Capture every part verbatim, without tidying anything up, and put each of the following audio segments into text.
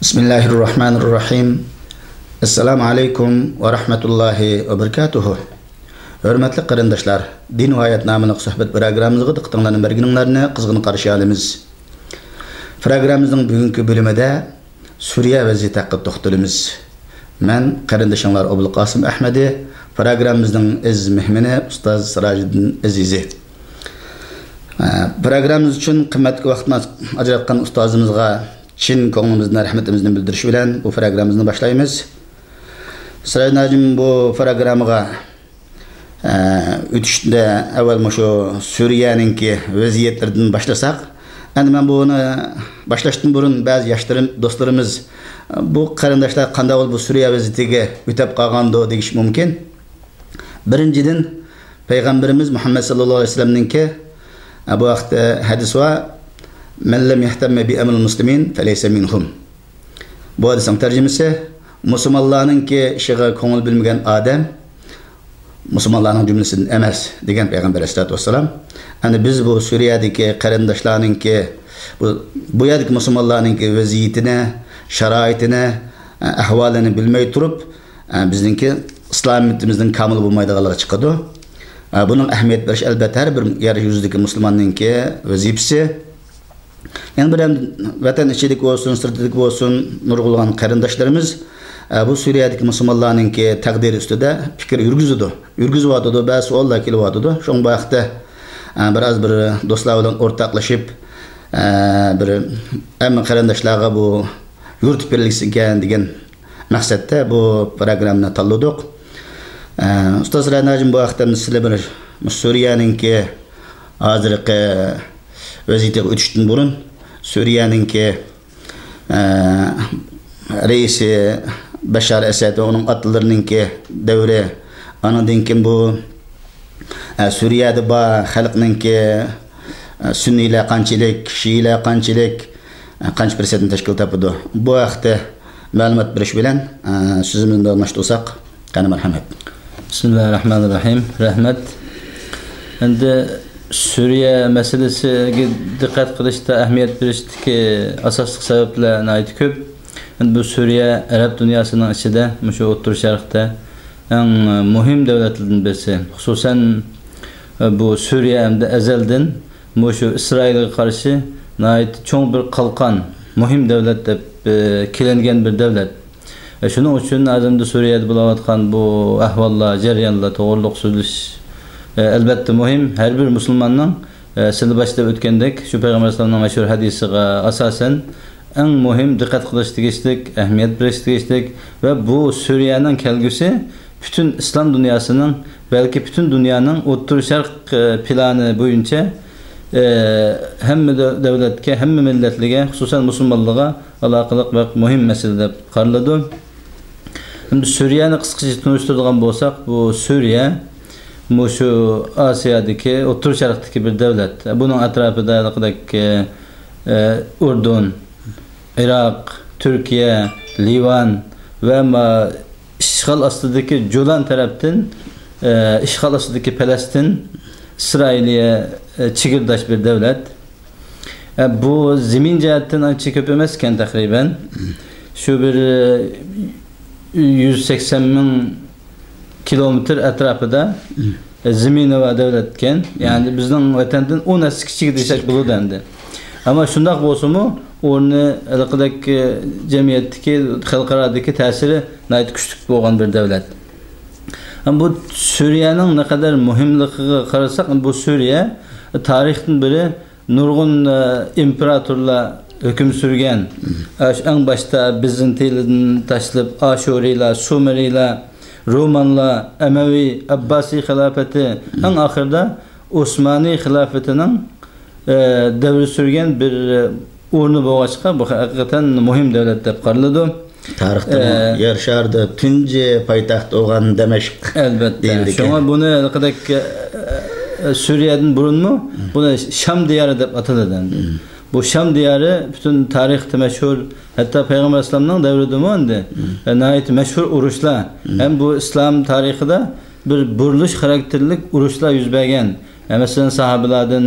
بىسمىللاھىررەھمانىررەھىم. ئەسسالامۇ ئەلەيكۇم ۋە رەھمەتۇللاھى ۋە بەرىكاتۇھۇ. ھۆرمەتلىك قېرىنداشلار، دىن ۋە ھايات ناملىق سۆھبەت پروگراممىمىزغا دىققىتىڭلارنى بەرگىنىڭلارنى قىزغىن قارشى ئالىمىز. پروگراممىمىزنىڭ بۈگۈنكى بۆلۈمىدە سۈرىيە ۋەزىيىتى ھەققىدە توختىلىمىز. مەن قېرىندىشىڭلار ئوبۇلقاسىم ئەھمىدى، پروگراممىمىزنىڭ ئەزىز مېھمىنى ئۇستاز سىراجىدىن ئەزىزى. ئە، پروگراممىمىز ئۈچۈن قىممەتلىك ۋاقتىنى ئاجراتقان ئۇستازىمىزغا چىن كۆڭلىمىزدىن رەھمىتىمىزنى بىلدۈرۈش بىلەن بۇ پروگراممىمىزنى باشلايمىز. سىراجىدىن ھاجىم، بۇ پروگراممىغا ئە، ئۆتۈشتە ئەۋۋەل مۇشۇ سۈرىيەنىڭكى ۋەزىيەتلىرىدىن باشلىساق. ئەمدى مەن بۇنى باشلاشتىن بۇرۇن بەزى ياشلىرىم، دوستلىرىمىز، بۇ قېرىنداشلار قانداق بولۇپ بۇ سۈرىيە ۋەزىيىتىگە ئۆتۈپ قالغاندۇ دېيىشى مۇمكىن. بىرىنچىدىن، پەيغەمبىرىمىز مۇھەممەد ساللاللاھۇ ئەلەيھى ۋەسەللەمنىڭكى، ئە، بۇ ھەقتە ھەدىس بار، مەن لەم يەھتەممە بىئەمرىل مۇسلىمىن فەلەيسە مىنھۇم. بۇ ھەدىسنىڭ تەرجىمىسى، مۇسۇلمانلارنىڭكى ئىشىغا كۆڭۈل بۆلمىگەن ئادەم مۇسۇلمانلارنىڭ جۈملىسىدىن ئەمەس، دېگەن پەيغەمبەر ئەلەيھىسسالاتۇ ۋەسسالام. ئەنە بىز بۇ سۈرىيەدىكى قېرىنداشلارنىڭكى، بۇ، بۇ يەردىكى مۇسۇلمانلارنىڭكى ۋەزىيىتىنى، شارائىتىنى، ئەھۋالىنى بىلمەي تۇرۇپ، بىزنىڭكى ئىسلامىيىتىمىزنىڭ كامىل بولمايدىغانلىقى چىقىدۇ. بۇنىڭ ئەھمىيەت بېرىش، ئەلۋەتتە، ھەر بىر يەر يۈزىدىكى مۇسۇلماننىڭكى ۋەزىپىسى. يەنە بىر ئەمدى ۋەتەن ئىچىدىكى بولسۇن، سىرتىدىكى بولسۇن، نۇرغۇنلىغان قېرىنداشلىرىمىز، ئە، بۇ سۈرىيەدىكى مۇسۇلمانلارنىڭكى تەقدىرى ئۈستىدە پىكىر يۈرگۈزىدۇ. يۈرگۈزۈۋاتىدۇ، بەزى سوئاللار كېلىۋاتىدۇ. شۇڭا بۇ ھەقتە، ئە، بىر ئاز بىر دوستلار بىلەن ئورتاقلىشىپ، ئە، بىر ھەممە قېرىنداشلارغا بۇ يورۇتۇپ بېرىلسىكەن دېگەن مەقسەتتە بۇ پروگراممىنى تاللىدۇق. ئە، ئۇستاز رەنا ھاجىم، بۇ ھەقتە سىلەر بىر سۈرىيەنىڭكى ھازىرقى ۋەزىيىتىگە ئۆتۈشتىن بۇرۇن، سۈرىيەنىڭكى، ئە، رەئىسى بەشار ئەسەد ۋە ئۇنىڭ ئاتىلىرىنىڭكى دەۋرى، ئانىڭدىن كېيىن بۇ، ئە، سۈرىيەدە بار خەلقنىڭكى، ئە، سۈننىيلەر قانچىلىك، شىئىلەر قانچىلىك، ئە، قانچە پىرسەنتنى تەشكىل تاپىدۇ؟ بۇ ھەقتە مەلۇمات بېرىش بىلەن، ئە، سۆزىمىزنى داۋاملاشتۇرساق، قېنى، مەرھەمەت. بىسمىللاھىررەھمانىررەھىم. رەھمەت. ئەمدى سۈرىيە مەسىلىسىگە دىققەت قىلىشتا، ئەھمىيەت بېرىشتىكى ئاساسلىق سەۋەبلەر ناھايىتى كۆپ. ئەمدى بۇ سۈرىيە ئەرەب دۇنياسىنىڭ ئىچىدە، مۇشۇ ئوتتۇرا شەرقتە ئەڭ مۇھىم دۆلەتلەردىن بىرسى. خۇسۇسەن، بۇ سۈرىيە ئەمدى ئەزەلدىن مۇشۇ ئىسرائىلغا قارشى ناھايىتى چوڭ بىر قالقان، مۇھىم دۆلەت دەپ، ئە، كېلىنگەن بىر دۆلەت. ئە، شۇنىڭ ئۈچۈن ھازىر ئەمدى سۈرىيەدە بولۇۋاتقان بۇ ئەھۋاللار، جەريانلار توغرۇلۇق سۆزلىشىش، ئە، ئەلۋەتتە مۇھىم. ھەر بىر مۇسۇلماننىڭ، ئە، سىلى باشتا ئۆتكەندەك، شۇ پەيغەمبەر ئەلەيھىسسالامنىڭ مەشھۇر ھەدىسىغە ئاساسەن، ئەڭ مۇھىم دىققەت قىلىش تېگىشلىك، ئەھمىيەت بېرىش تېگىشلىك ۋە بۇ سۈرىيەنىڭ كەلگۈسى پۈتۈن ئىسلام دۇنياسىنىڭ، بەلكى پۈتۈن دۇنيانىڭ ئوتتۇرا شەرق، ئە، پىلانى بويىچە، ئە، ھەممە دۆ-، دۆلەتكە، ھەممە مىللەتلەرگە، خۇسۇسەن مۇسۇلمانلارغا ئالاقىلىق بەك مۇھىم مەسىلە دەپ قارىلىدۇ. ئەمدى سۈرىيەنى قىسقىچە تونۇشتۇرىدىغان بولساق، بۇ سۈرىيە مۇشۇ ئاسىيادىكى، ئوتتۇرا شەرقتىكى بىر دۆلەت. بۇنىڭ ئەتراپىدا ھېلىقىدەك، ئە، ئە، ئۇردۇن، ئىراق، تۈركىيە، لىۋان ۋە ما-، ئىشغال ئاستىدىكى جولان تەرەپتىن، ئە، ئىشغال ئاستىدىكى پەلەستىن، ئىسرائىلىيە، ئە، چېگرىداش بىر دۆلەت. ئە، بۇ زېمىن جەھەتتىن ئانچە كۆپ ئەمەس ئىكەن تەقرىبەن. شۇ بىر، ئە، يۈز سەكسەن مىڭ كىلومېتىر ئەتراپىدا، ئە، زېمىنى بار دۆلەت ئىكەن. يەنى بىزنىڭ ۋەتەندىن ئون ھەسسە كىچىك دېسەك بولىدۇ ئەمدى. ئەمما شۇنداق بولسىمۇ، ئورنى ھېلىقىدەك، ئە، جەمئىيەتتىكى، خەلقئارادىكى تەسىرى ناھايىتى كۈچلۈك بولغان بىر دۆلەت. ئەمما بۇ سۈرىيەنىڭ نەقەدەر مۇھىملىقىغا قارىساق، بۇ سۈرىيە تارىختىن بېرى نۇرغۇن، ئە، ئىمپېراتورلار ھۆكۈم سۈرگەن. ئە، شۇ ئەڭ باشتا بىزنتىيلىدىن تاشلاپ، ئاشۇرىيلار، سۇمېرىيلار، رومانلار، ئەمەۋى، ئەبباسىي خىلاپىتى، ئەڭ ئاخىرىدا ئوسمانىي خىلاپىتىنىڭ، ئە، دەۋر سۈرگەن بىر، ئە، ئورنى بولغاچقا، بۇ ھەقىقەتەن مۇھىم دۆلەت دەپ قارىلىدۇ. تارىختا ئە، يەر شارىدا تۇنجى پايتەخت بولغان دەمەشق ئەلۋەتتە دېيىلىدىكەن. شۇڭا بۇنى ھېلىقىدەك، ئە، ئە، سۈرىيەدىن بۇرۇنمۇ بۇنى شام دىيارى دەپ ئاتىلىدۇ ئەمدى. بۇ شام دىيارى پۈتۈن تارىختا مەشھۇر، ھەتتا پەيغەمبەر ئەلەيھىسسالامنىڭ دەۋرىدىمۇ ئەمدى، ئە، ناھايىتى مەشھۇر ئۇرۇشلار. ھەم بۇ ئىسلام تارىخىدا بىر بۇرۇلۇش خاراكتېرلىك ئۇرۇشلار يۈز بەرگەن. ئە، مەسىلەن، ساھابىلاردىن،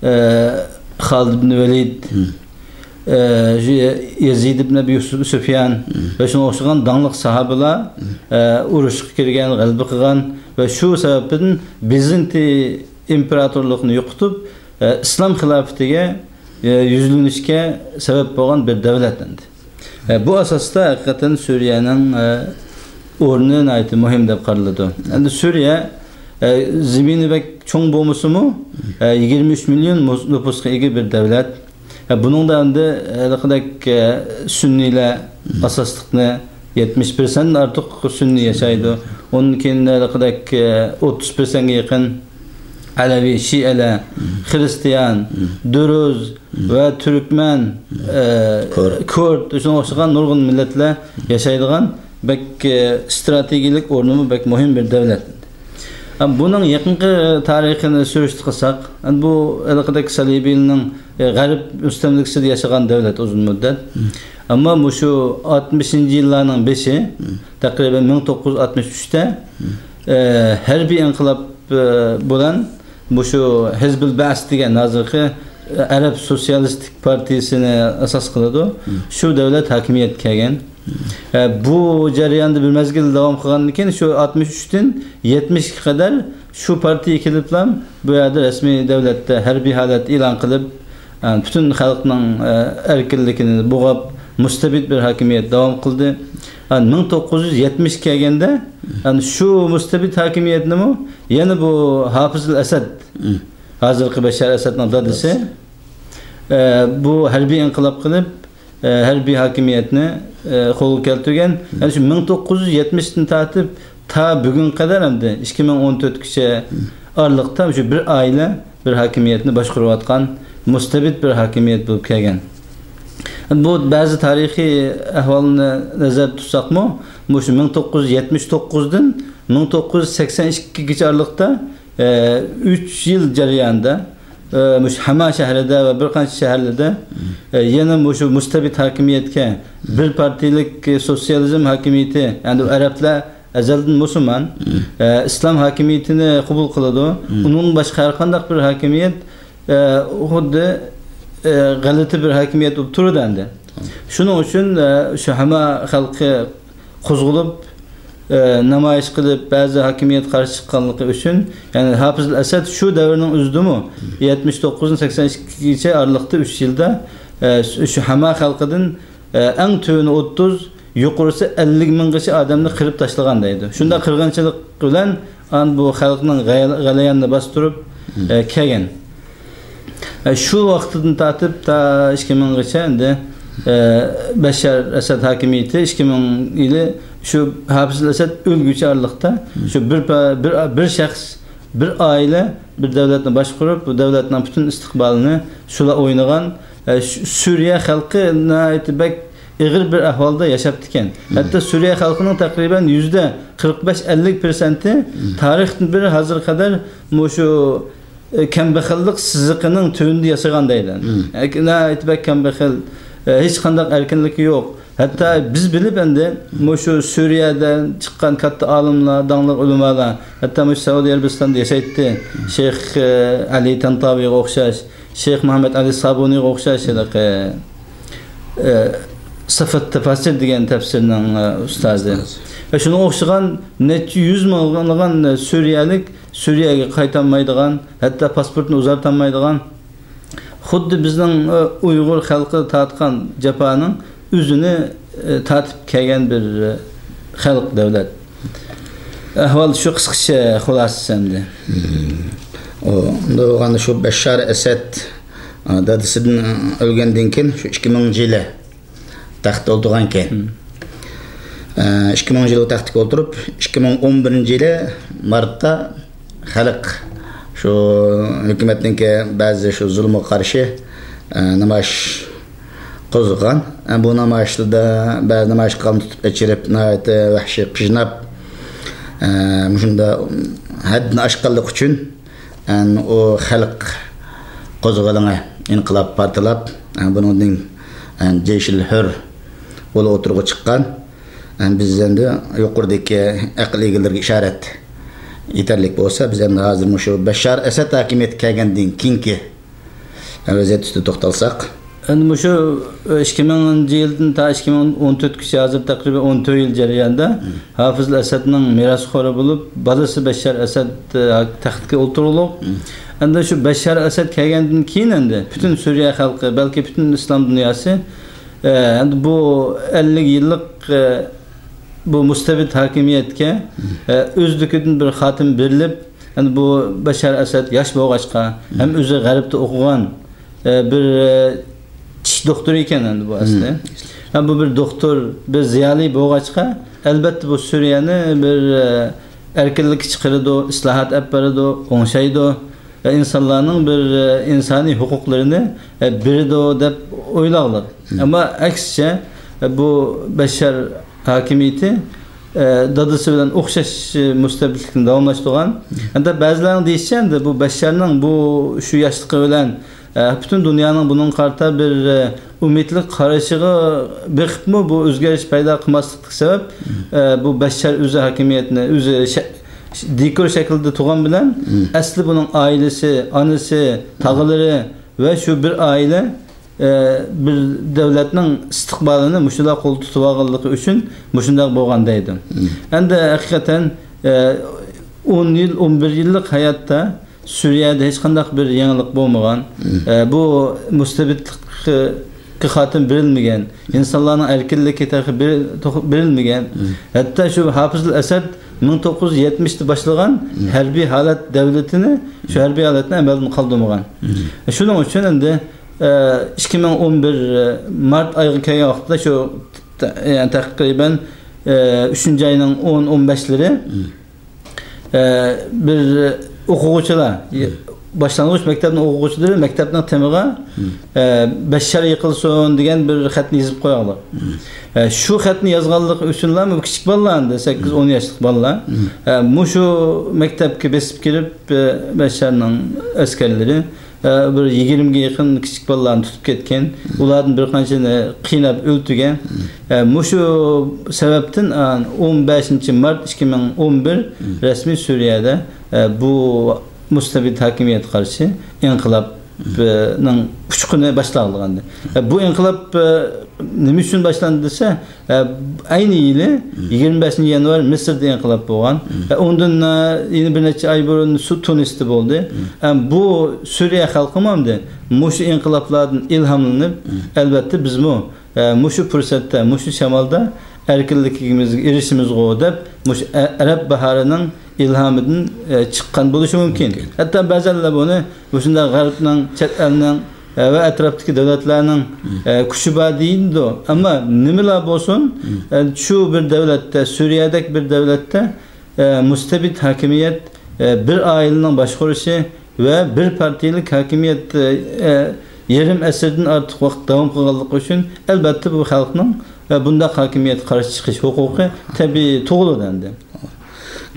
ئە، خالىد ئىبن ۋەلىد، ئە، يەزىد ئىبن ئەبى سۇفيان ۋە شۇنىڭغا ئوخشىغان داڭلىق ساھابىلار، ئە، ئۇرۇشقا كىرگەن، غەلىبە قىلغان ۋە شۇ سەۋەبتىن بىزنتىي ئىمپېراتورلۇقىنى يوقىتىپ، ئە، ئىسلام خىلاپىتىگە، ئە، يۈزلىنىشكە سەۋەب بولغان بىر دۆلەت ئەمدى. ئە، بۇ ئاساستا ھەقىقەتەن سۈرىيەنىڭ، ئە، ئورنى ناھايىتى مۇھىم دەپ قارىلىدۇ. ئەمدى سۈرىيە، ئە، زېمىنى بەك چوڭ بولمىسىمۇ، ئە، يىگىرمە ئۈچ مىليون مۇس-، نوپۇسقا ئىگە بىر دەۋلەت. ئە، بۇنىڭدا ئەمدى ھېلىقىدەك، ئە، سۈننىيلەر ئاساسلىقنى، يەتمىش پىرسەنتتىن ئارتۇق سۈننىي ياشايدۇ. ئۇندىن كېيىن ھېلىقىدەك، ئە، ئوتتۇز پىرسەنتكە يېقىن ئەلەۋى، شىئەلەر، خىرىستىيان، دۇرۇز ۋە تۈركمەن، ئە، كۇرد. كۇرد، شۇنىڭغا ئوخشىغان نۇرغۇن مىللەتلەر ياشايدىغان بەك، ئە، ئىستراتېگىيەلىك ئورنىمۇ بەك مۇھىم بىر دەۋلەت. ئەم، بۇنىڭ يېقىنقى تارىخىنى سۈرۈشتە قىلساق، ئەم، بۇ ھېلىقىدەك سەلىبىيلەرنىڭ، ئە، غەرب مۇستەملىكىسىدە ياشىغان دەۋلەت ئۇزۇن مۇددەت. ئەمما مۇشۇ ئاتمىشىنچى يىللارنىڭ بېشى، تەقرىبەن مىڭ توققۇز يۈز ئاتمىش ئۈچتە، ئە، ھەربىي ئىنقىلاب، ئە، بىلەن مۇشۇ ھىزبۇل بەئس دېگەن ھازىرقى، ئە، ئەرەب سوتسىيالىستىك پارتىيىسىنى ئاساس قىلىدۇ. شۇ دەۋلەت ھاكىمىيەتكە كەلگەن. ئە، بۇ جەرياندا بىر مەزگىل داۋام قىلغاندىن كېيىن، شۇ ئاتمىش ئۈچتىن يەتمىشكە قەدەر شۇ پارتىيە كېلىپلا بۇ يەردە رەسمىي دەۋلەتتە ھەربىي ھالەت ئېلان قىلىپ، ئە، پۈتۈن خەلقنىڭ، ئە، ئەركىنلىكىنى بوغاپ، مۇستەبىت بىر ھاكىمىيەت داۋام قىلدى. ئە، مىڭ توققۇز يۈز يەتمىشكە كەلگەندە، ئە، شۇ مۇستەبىت ھاكىمىيەتنىمۇ يەنە بۇ ھاپىزۇل ئەسەد، ھازىرقى بەششار ئەسەدنىڭ دادىسى، ئە، بۇ ھەربىي ئىنقىلاب قىلىپ، ئە، ھەربىي ھاكىمىيەتنى، ئە، قولغا كەلتۈرگەن. يەنى شۇ مىڭ توققۇز يۈز يەتمىشتىن تارتىپ تا بۈگۈنگە قەدەر، ئەمدى ئىككى مىڭ ئون تۆتكىچە ئارىلىقتا شۇ بىر ئائىلە بىر ھاكىمىيەتنى باشقۇرۇۋاتقان مۇستەبىت بىر ھاكىمىيەت بولۇپ كەلگەن. بۇ بەزى تارىخىي ئەھۋالنى نەزەردە تۇتساقمۇ، مۇشۇ مىڭ توققۇز يۈز يەتمىش توققۇزدىن مىڭ توققۇز يۈز سەكسەن ئىككىگىچە ئارىلىقتا، ئە، ئۈچ يىل جەريانىدا، ئە، مۇشۇ ھەما شەھىرىدە ۋە بىر قانچە شەھەرلەردە، ئە، يەنە مۇشۇ مۇستەبىت ھاكىمىيەتكە، بىر پارتىيىلىك سوتسىيالىزم ھاكىمىيىتى، يەنى ئەرەبلەر ئەزەلدىن مۇسۇلمان، ئە، ئىسلام ھاكىمىيىتىنى قوبۇل قىلىدۇ. ئۇنىڭدىن باشقا ھەر قانداق بىر ھاكىمىيەت، ئە، خۇددى، ئە، غەلىتە بىر ھاكىمىيەت بولۇپ تۇرىدۇ ئەمدى. شۇنىڭ ئۈچۈن، ئە، شۇ ھەما خەلقى قوزغىلىپ، ئە، نامايىش قىلىپ، بەزى ھاكىمىيەتكە قارشى چىققانلىقى ئۈچۈن، يەنى ھاپىز ئەسەد شۇ دەۋرنىڭ ئۆزىدىمۇ، يەتمىش توققۇزدىن سەكسەن ئىككىگىچە ئارىلىقتا ئۈچ يىلدا، ئە، شۇ ھەما خەلقىدىن، ئە، ئەڭ تۆۋىنى ئوتتۇز، يۇقىرىسى ئەللىك مىڭغىچە ئادەمنى قىرىپ تاشلىغان دەيدۇ. شۇنداق قىرغىنچىلىق بىلەن ئان بۇ خەلقنىڭ غەل-، غەلىيانىنى باستۇرۇپ، ئە، كەلگەن. ئە، شۇ ۋاقىتتىن تارتىپ تا ئىككى مىڭغىچە ئەمدى، ئە، بەششار ئەسەد ھاكىمىيىتى ئىككى مىڭ يىلى شۇ ھاپىز ئەسەد ئۆلگۈچە ئارىلىقتا شۇ بىر پا-، بىر، بىر شەخس، بىر ئائىلە، بىر دەۋلەتنى باشقۇرۇپ، بۇ دەۋلەتنىڭ پۈتۈن ئىستىقبالىنى شۇلار ئوينىغان. ئە، ش-، سۈرىيە خەلقى ناھايىتى بەك ئېغىر بىر ئەھۋالدا ياشاپتىكەن. ھەتتا سۈرىيە خەلقىنىڭ تەقرىبەن يۈزدە قىرىق بەش، ئەللىك پىرسەنتى تارىختىن بېرى ھازىرغا قەدەر مۇشۇ، ئە، كەمبەغەللىك سىزىقىنىڭ تۆۋىنىدە ياشىغان دەيدۇ. ئە، ناھايىتى بەك كەمبەغەل، ئە، ھېچقانداق ئەركىنلىكى يوق. ھەتتا بىز بىلىپ ئەمدى مۇشۇ سۈرىيەدە چىققان كاتتا ئالىملار، داڭلىق ئۆلىمالار، ھەتتا مۇشۇ سەئۇدى ئەرەبىستاندا ياشايتتى. شەيخ، ئە، ئەلى تەنتاۋىغا ئوخشاش، شەيخ مۇھەممەد ئەلى سابۇنىغا ئوخشاش ھېلىقى، ئە، سىفەت تەپەسسىر دېگەن تەپسىرنىڭ، ئە، ئۇستازى. ۋە شۇنىڭغا ئوخشىغان نەچچە يۈز مىڭلىغان سۈرىيەلىك سۈرىيەگە قايتالمايدىغان، ھەتتا پاسپورتىنى ئۇزارتالمايدىغان، خۇددى بىزنىڭ، ئۇيغۇر خەلقى تارتقان جاپانىڭ ئۆزىنى، تارتىپ كەلگەن بىر، خەلق، دۆلەت. ئەھۋال شۇ قىسقىچە خۇلاسىسى ئەمدى. ئۇ، ئۇنداق بولغاندا شۇ بەششار ئەسەد، دادىسىدىن ئۆلگەندىن كېيىن شۇ ئىككى مىڭىنچى يىلى تەختتە ئولتۇرغانكەن. ئىككى مىڭىنچى يىلى تەختكە ئولتۇرۇپ، ئىككى مىڭ ئون بىرىنچى يىلى مارتتا خەلق شۇ ھۆكۈمەتنىڭكى بەزى شۇ زۇلمىغا قارشى، ئە، نامايىش قوزغىغان. ئە، بۇ نامايىشلاردا بەزى نامايىشقا تۇتۇپ ئېچىرىپ، ناھايىتى ۋەھشىي قىيناپ، ئە، مۇشۇنداق ھەددىنى ئاشقانلىقى ئۈچۈن، ئە، ئۇ خەلق قوزغىلىڭى ئىنقىلاب پارتلاپ، ئە، بۇنىڭدىن، ئە، جەيشىل ھۆر ئۇلى ئوتتۇرىغا چىققان. ئە، بىز ئەمدى يۇقىرىدىكى ئەقىل ئىگىلىرىگە ئىشارەت يېتەرلىك بولسا، بىز ئەمدى ھازىر مۇشۇ بەششار ئەسەد ھاكىمىيەتكە كەلگەندىن كېيىنكى ۋەزىيەت ئۈستىدە توختالساق. ئەمدى مۇشۇ ئىككى مىڭىنچى يىلدىن تا ئىككى مىڭ ئون تۆتكىچە، ھازىر تەقرىبەن ئون تۆت يىل جەريانىدا ھافىز ئەسەدنىڭ مىراسخورى بولۇپ، بالىسى بەششار ئەسەد، ئە، تەختكە ئولتۇرغۇلۇق. ئەمدى شۇ بەششار ئەسەد كەلگەندىن كېيىن ئەمدى پۈتۈن سۈرىيە خەلقى، بەلكى پۈتۈن ئىسلام دۇنياسى، ئە، ئەمدى بۇ ئەللىك يىللىق، ئە، بۇ مۇستەبىت ھاكىمىيەتكە، ئە، ئۆزلۈكىدىن بىر خاتىمە بېرىلىپ، ئەمدى بۇ بەششار ئەسەد ياش بولغاچقا، ھەم ئۆزى غەربتە ئوقۇغان، ئە، بىر، ئە، چىش دوختۇرى ئىكەن ئەمدى بۇ ئەسلى. ھەم بۇ بىر دوختۇر، بىر زىيالىي بولغاچقا، ئەلبەتتە بۇ سۈرىيەنى بىر، ئە، ئەركىنلىككە چىقىرىدۇ، ئىسلاھات ئەپ بېرىدۇ، ئوڭشايدۇ، ئە، ئىنسانلارنىڭ بىر، ئە، ئىنسانىي ھوقۇقلىرىنى، ئە، بېرىدۇ دەپ ئويلاغلىق. ئەمما ئەكسىچە، ئە، بۇ بەششار ھاكىمىيىتى، ئە، دادىسى بىلەن ئوخشاش مۇستەبىتلىكنى داۋاملاشتۇرغان. ھەتتا بەزىلەرنىڭ دېيىشىچە، ئەمدى بۇ بەششارنىڭ بۇ شۇ ياشلىقى بىلەن، ئە، پۈتۈن دۇنيانىڭ بۇنىڭغا قارىتا بىر، ئە، ئۈمىدلىك قارىشىغا بېقىپمۇ بۇ ئۆزگىرىش پەيدا قىلماسلىقتىكى سەۋەب، ئە، بۇ بەششار ئۆزى ھاكىمىيەتنى، ئۆزى شە-، دىكور شەكلىدە تۇرغان بىلەن، ئەسلى بۇنىڭ ئائىلىسى، ئانىسى، تاغىلىرى ۋە شۇ بىر ئائىلە، ئە، بىر دۆلەتنىڭ ئىستىقبالىنى مۇشۇلار قولدا تۇتۇۋالغانلىقى ئۈچۈن مۇشۇنداق بولغان دەيدۇ. ئەمدى ھەقىقەتەن، ئە، ئون يىل، ئون بىر يىللىق ھاياتتا سۈرىيەدە ھېچقانداق بىر يېڭىلىق بولمىغان. ئە، بۇ مۇستەبىتلىككە خاتىمە بېرىلمىگەن، ئىنسانلارنىڭ ئەركىنلىكى تېخى بېرىل-، توق-، بېرىلمىگەن. ھەتتا شۇ ھافىزۇل ئەسەد مىڭ توققۇز يۈز يەتمىشتە باشلىغان ھەربىي ھالەت دەۋلىتىنى، شۇ ھەربىي ھالەتنى ئەمەلدىن قالدۇرمىغان. شۇنىڭ ئۈچۈن ئەمدى، ئە، ئىككى مىڭ ئون بىر مارت ئايىغا كەلگەن ۋاقىتتا شۇ تە-، يەنى تەقرىبەن، ئە، ئۈچىنچى ئاينىڭ ئون، ئون بەشلىرى، ئە، بىر ئوقۇغۇچىلار، باشلانغۇچ مەكتەپنىڭ ئوقۇغۇچىلىرى مەكتەپنىڭ تېمىغا، ئە، بەششار يىقىلسۇن دېگەن بىر خەتنى يېزىپ قويغانلار. ئە، شۇ خەتنى يازغانلىقى ئۈچۈنلا بۇ كىچىك بالىلار ئەمدى، سەككىز، ئون ياشلىق بالىلار، ئە، مۇشۇ مەكتەپكە بېسىپ كىرىپ، ئە، بەششارنىڭ ئەسكەرلىرى، ئە، بىر يىگىرمىگە يېقىن كىچىك بالىلارنى تۇتۇپ كەتكەن، ئۇلاردىن بىر قانچىنى قىيناپ ئۆلتۈرگەن. ئە، مۇشۇ سەۋەبتىن، ئە، ئون بەشىنچى مارت ئىككى مىڭ ئون بىر رەسمىي سۈرىيەدە، ئە، بۇ مۇستەبىت ھاكىمىيەتكە قارشى ئىنقىلابنىڭ ئۇچقۇنى باشلانغانىدى. ئە، بۇ ئىنقىلاب، ئە، نېمە ئۈچۈن باشلاندى دېسە، ئە، ئەينى يىلى يىگىرمە بەشىنچى يانۋار مىسىردا ئىنقىلاب بولغان. ئە، ئۇندىن، ئە، يەنە بىر نەچچە ئاي بۇرۇن سۇ-، تۇنىستا بولدى. ئە، بۇ سۈرىيە خەلقىمۇ ئەمدى مۇشۇ ئىنقىلابلاردىن ئىلھاملىنىپ، ئەلۋەتتە بىزمۇ، ئە، مۇشۇ پۇرسەتتە، مۇشۇ شامالدا ئەركىنلىكىمىزگە ئېرىشىمىزغۇ دەپ، مۇشۇ ئە-، ئەرەب باھارىنىڭ ئىلھامىدىن، ئە، چىققان بولۇشى مۇمكىن. ھەتتا بەزەنلەر بۇنى مۇشۇنداق غەربنىڭ، چەت ئەلنىڭ، ئە، ۋە ئەتراپتىكى دۆلەتلەرنىڭ، ئە، كۈچى بار دېيىلىدۇ. ئەمما نېمىلا بولسۇن، ئە، شۇ بىر دۆلەتتە، سۈرىيەدەك بىر دۆلەتتە، ئە، مۇستەبىت ھاكىمىيەت، ئە، بىر ئائىلىنىڭ باشقۇرۇشى ۋە بىر پارتىيىلىك ھاكىمىيەت، ئە، يېرىم ئەسىردىن ئارتۇق ۋاقىت داۋام قىلغانلىقى ئۈچۈن، ئەلبەتتە، بۇ خەلقنىڭ، ئە، بۇنداق ھاكىمىيەتكە قارشى چىقىش ھوقۇقى تەبىئىي تۇغۇلىدۇ ئەمدى.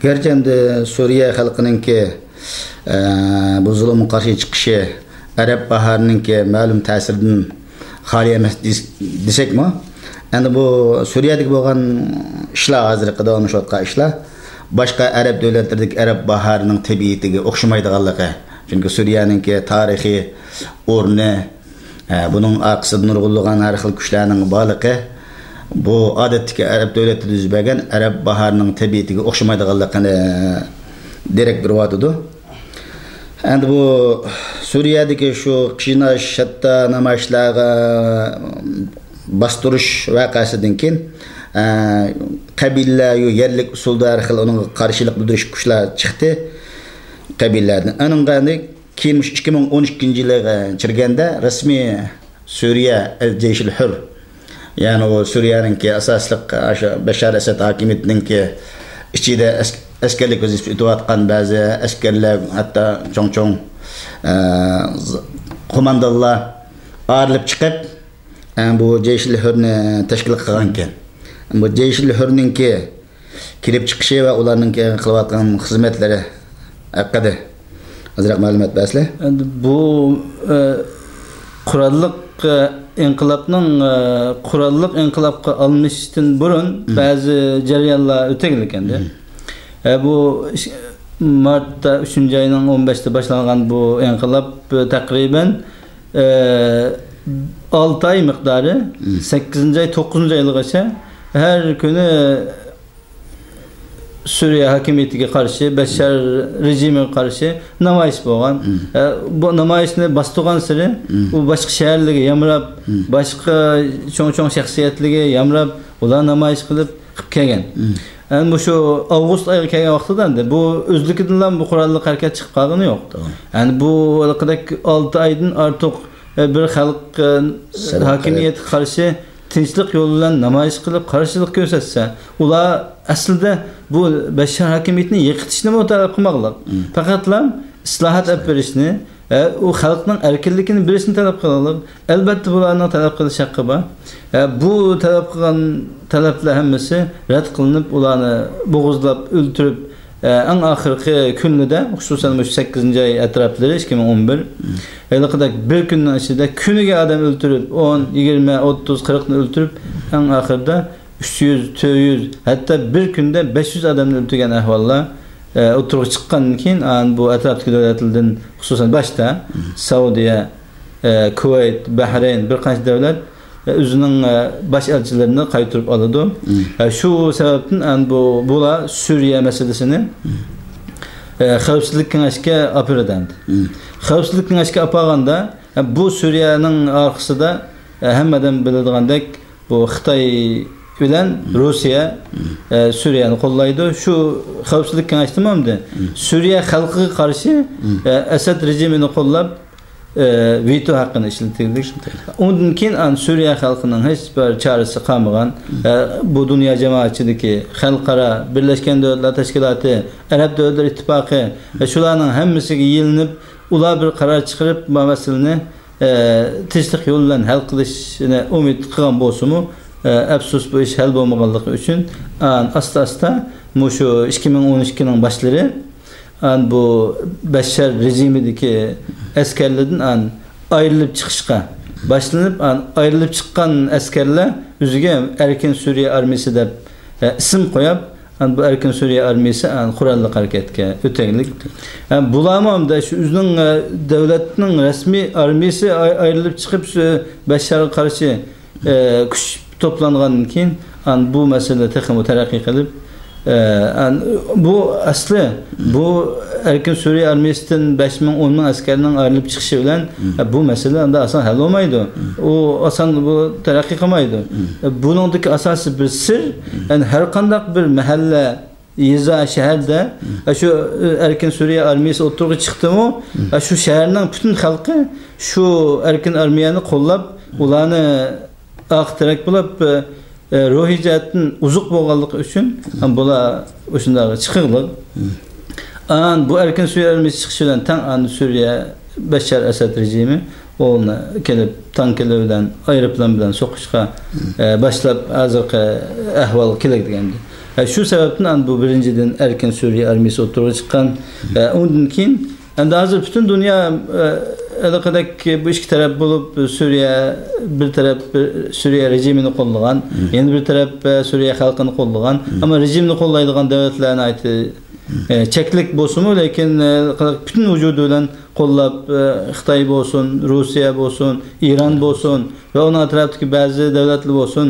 گەرچە ئەمدى سۈرىيە خەلقىنىڭكى، ئە، بۇ زۇلۇمغا قارشى چىقىشى ئەرەب باھارىنىڭكى مەلۇم تەسىرىدىن خالىي ئەمەس دېس-، دېسەكمۇ، ئەمدى بۇ سۈرىيەدىكى بولغان ئىشلار، ھازىرقى داۋاملىشىۋاتقان ئىشلار باشقا ئەرەب دۆلەتلىرىدىكى ئەرەب باھارىنىڭ تەبىئىتىگە ئوخشىمايدىغانلىقى، چۈنكى سۈرىيەنىڭكى تارىخىي ئورنى، ئە، بۇنىڭ ئارقىسىدا نۇرغۇنلىغان ھەر خىل كۈچلەرنىڭ بارلىقى، بۇ ئادەتتىكى ئەرەب دۆلەتلىرىدە يۈز بەرگەن ئەرەب باھارىنىڭ تەبىئىتىگە ئوخشىمايدىغانلىقىنى دېرەك بېرىۋاتىدۇ. ئەمدى بۇ سۈرىيەدىكى شۇ قىيناش، ھەتتا نامايىشلارغا باستۇرۇش ۋەقەسىدىن كېيىن، ئە، قەبىلىلەر يەرلىك ئۇسۇلدا ھەر خىل ئۇنىڭغا قارشىلىق بىلدۈرۈش كۈچلەر چىقتى قەبىلىلەردىن. ئۇنىڭغا ئەمدى كېيىن مۇشۇ ئىككى مىڭ ئون ئىككىنچى يىلىغا كىرگەندە رەسمىي سۈرىيە ئەل جەيشىل ھۈر، يەنى ئۇ سۈرىيەنىڭكى ئاساسلىق ئاشۇ بەشار ئەسەد ھاكىمىيىتىنىڭكى ئىچىدە ئەس-، ئەسكەرلىك ۋەزىپە ئۆتىۋاتقان بەزى ئەسكەرلەر، ھەتتا چوڭ-چوڭ، ئە، ز-، قوماندانلار ئايرىلىپ چىقىپ، ئە، بۇ جەيشىل ھۆرنى تەشكىل قىلغانىكەن. بۇ جەيشىل ھۆرنىڭكى كېلىپ چىقىشى ۋە ئۇلارنىڭكى قىلىۋاتقان خىزمەتلىرى ھەققىدە ئازراق مەلۇمات بەرسىلە. ئەمدى بۇ، ئە، قوراللىق، ئە، ئىنقىلابنىڭ، ئە، قوراللىق ئىنقىلابقا ئالمىشىشتىن بۇرۇن بەزى جەريانلار ئۆتەلىكەندە. ئە، بۇ ئىش-، مارتتا، ئۈچىنچى ئاينىڭ ئون بەشىدە باشلانغان بۇ ئىنقىلاب، ئە، تەقرىبەن، ئە، ئالتە ئاي مىقدارى، سەككىزىنچى ئاي، توققۇزىنچى ئايلىغىچە ھەر كۈنى سۈرىيە ھاكىمىيىتىگە قارشى، بەششار رېجىمىغا قارشى نامايىش بولغان. ئە، بۇ نامايىشنى باستۇرغانسېرى، ئۇ باشقا شەھەرلەرگە يامراپ، باشقا چوڭ-چوڭ شەخسىيەتلەرگە يامراپ، ئۇلار نامايىش قىلىپ، قىلىپ كەلگەن. ئەنە مۇشۇ ئاۋغۇست ئايىغا كەلگەن ۋاقتىدا ئەمدى بۇ ئۆزلۈكىدىنلا بۇ قوراللىق ھەرىكەت چىقىپ قالغىنى يوق. ئەنە بۇ ھېلىقىدەك ئالتە ئايدىن ئارتۇق، ئە، بىر خەلق، ئە، ھاكىمىيەتكە قارشى تىنچلىق يولى بىلەن نامايىش قىلىپ، قارشىلىق كۆرسەتسە، ئۇلار ئەسلىدە بۇ بەششار ھاكىمىيىتىنى يىقىتىشنىمۇ تەلەپ قىلماقلىق. پەقەتلا ئىسلاھات ئېلىپ بېرىشنى، ئە، ئۇ خەلقنىڭ ئەركىنلىكىنى بېرىشنى تەلەپ قىلىدۇ. ئەلبەتتە، بۇلارنىڭ تەلەپ قىلىش ھەققى بار. ئە، بۇ تەلەپ قىلغان تەلەپلەر ھەممىسى رەت قىلىنىپ، ئۇلارنى بوغۇزلاپ، ئۆلتۈرۈپ، ئە، ئەڭ ئاخىرقى كۈنلىرىدە، خۇسۇسەن، مۇشۇ سەككىزىنچى ئاي ئەتراپلىرى، ئىككى مىڭ ئون بىر، ھېلىقىدەك بىر كۈننىڭ ئىچىدە كۈنىگە ئادەم ئۆلتۈرۈپ، ئون، يىگىرمە، ئوتتۇز، قىرىقنى ئۆلتۈرۈپ، ئەڭ ئاخىرىدا ئۈچ يۈز، تۆت يۈز، ھەتتا بىر كۈندە بەش يۈز ئادەمنى ئۆلتۈرگەن ئەھۋاللار، ئە، ئوتتۇرىغا چىققاندىن كېيىن، ئان بۇ ئەتراپتىكى دۆلەتلەردىن، خۇسۇسەن، باشتا سەئۇدىيە، ئە، كۇۋەيت، بەھرەين، بىر قانچە دۆلەت، ئە، ئۆزىنىڭ، ئە، باش ئەلچىلىرىنى قايتۇرۇپ ئالىدۇ. ئە، شۇ سەۋەبتىن ئان بۇ، بۇلار سۈرىيە مەسىلىسىنى، ئە، خەۋپسىزلىك كېڭەشكە ئاپىرىدۇ ئەمدى. خەۋپسىزلىك كېڭەشكە ئاپارغاندا، ئە، بۇ سۈرىيەنىڭ ئارقىسىدا، ئە، ھەممە ئادەم بىلىدىغاندەك، بۇ خىتاي بىلەن روسىيە، ئە، سۈرىيەنى قوللايدۇ. شۇ خەۋپسىزلىك كېڭەشتىمۇ ئەمدى سۈرىيە خەلقىگە قارشى، ئە، ئەسەد رېجىمىنى قوللاپ، ئە، ۋېتو ھەققىنى ئىشلىتىلدى. ئۇندىن كېيىن ئان سۈرىيە خەلقىنىڭ ھېچ بىر چارىسى قالمىغان. ئە، بۇ دۇنيا جامائەتچىلىكى، خەلقئارا بىرلەشكەن دۆلەتلەر تەشكىلاتى، ئەرەب دۆلەتلەر ئىتتىپاقى، ئە، شۇلارنىڭ ھەممىسىگە يېلىنىپ، ئۇلار بىر قارار چىقىرىپ، بۇ مەسىلىنى ئە، تىنچلىق يولى بىلەن ھەل قىلىشىنى ئۈمىد قىلغان بولسىمۇ، ئە، ئەپسۇس، بۇ ئىش ھەل بولمىغانلىقى ئۈچۈن، ئان ئاستا-ئاستا مۇشۇ ئىككى مىڭ ئون ئىككىنىڭ باشلىرى، ئان بۇ بەششار رېجىمىدىكى ئەسكەرلەردىن ئان ئايرىلىپ چىقىشقا باشلىنىپ، ئان ئايرىلىپ چىققان ئەسكەرلەر ئۆزىگە ئەركىن سۈرىيە ئارمىيىسى دەپ، ئە، ئىسىم قويۇپ، ئەنە بۇ ئەركىن سۈرىيە ئارمىيىسى، ئەنە، قوراللىق ھەرىكەتكە ئۆتەكلىك. ئە، بۇلارمۇ ئەمدى شۇ ئۆزىنىڭ، ئە، دۆلەتنىڭ رەسمىي ئارمىيىسى ئاي-، ئايرىلىپ چىقىپ، شۇ بەششارغا قارشى، ئە، كۈچ توپلانغاندىن كېيىن، ئەنە، بۇ مەسىلە تېخىمۇ تەرەققىي قىلىپ، ئە، ئەنە، بۇ ئەسلى، بۇ ئەركىن سۈرىيە ئارمىيىسىدىن بەش مىڭ، ئون مىڭ ئەسكەرنىڭ ئايرىلىپ چىقىشى بىلەن، ئە، بۇ مەسىلە ئەمدى ئاسان ھەل بولمايدۇ. ئۇ ئاسان بۇ تەرەققىي قىلمايدۇ. ئە، بۇنىڭدىكى ئاساسىي بىر سىر، يەنى ھەر قانداق بىر مەھەللە، يېزا، شەھەردە، ئە، شۇ، ئە، ئەركىن سۈرىيە ئارمىيىسى ئوتتۇرىغا چىقتىمۇ، ئە، شۇ شەھەرنىڭ پۈتۈن خەلقى شۇ ئەركىن ئارمىيەنى قوللاپ، ئۇلارنى ئارقا تىرەك بولۇپ، ئە، ئە، روھىي جەھەتتىن ئوزۇق بولغانلىقى ئۈچۈن، ئە، بۇلار ئۇشۇنداق چىقىقلىق. ئان بۇ ئەركىن سۈرىيە ئارمىيىسى چىقىشى بىلەن تەڭ ئان سۈرىيە بەششار ئەسەد رېجىمى ئۇنى كېلىپ تانكىلار بىلەن، ئايروپىلان بىلەن سوقۇشقا، ئە، باشلاپ، ھازىرقى ئەھۋالغا كېلەلىگەن. ئە، شۇ سەۋەبتىن ئان بۇ بىرىنچىدىن ئەركىن سۈرىيە ئارمىيىسى ئوتتۇرىغا چىققان. ئە، ئۇندىن كېيىن ئەمدى ھازىر پۈتۈن دۇنيا، ئە، ھېلىقىدەك بۇ ئىككى تەرەپ بولۇپ، سۈرىيە بىر تەرەپ، بىر سۈرىيە رېجىمىنى قوللىغان، يەنە بىر تەرەپ، ئە، سۈرىيە خەلقىنى قوللىغان. ئەمما رېجىمنى قوللايدىغان دۆلەتلەر ناھايىتى، ئە، چەكلىك بولسىمۇ، لېكىن، ئە، پۈتۈن ۋۇجۇدى بىلەن قوللاپ، ئە، خىتاي بولسۇن، روسىيە بولسۇن، ئىران بولسۇن ۋە ئۇنىڭ ئەتراپىدىكى بەزى دۆلەتلەر بولسۇن،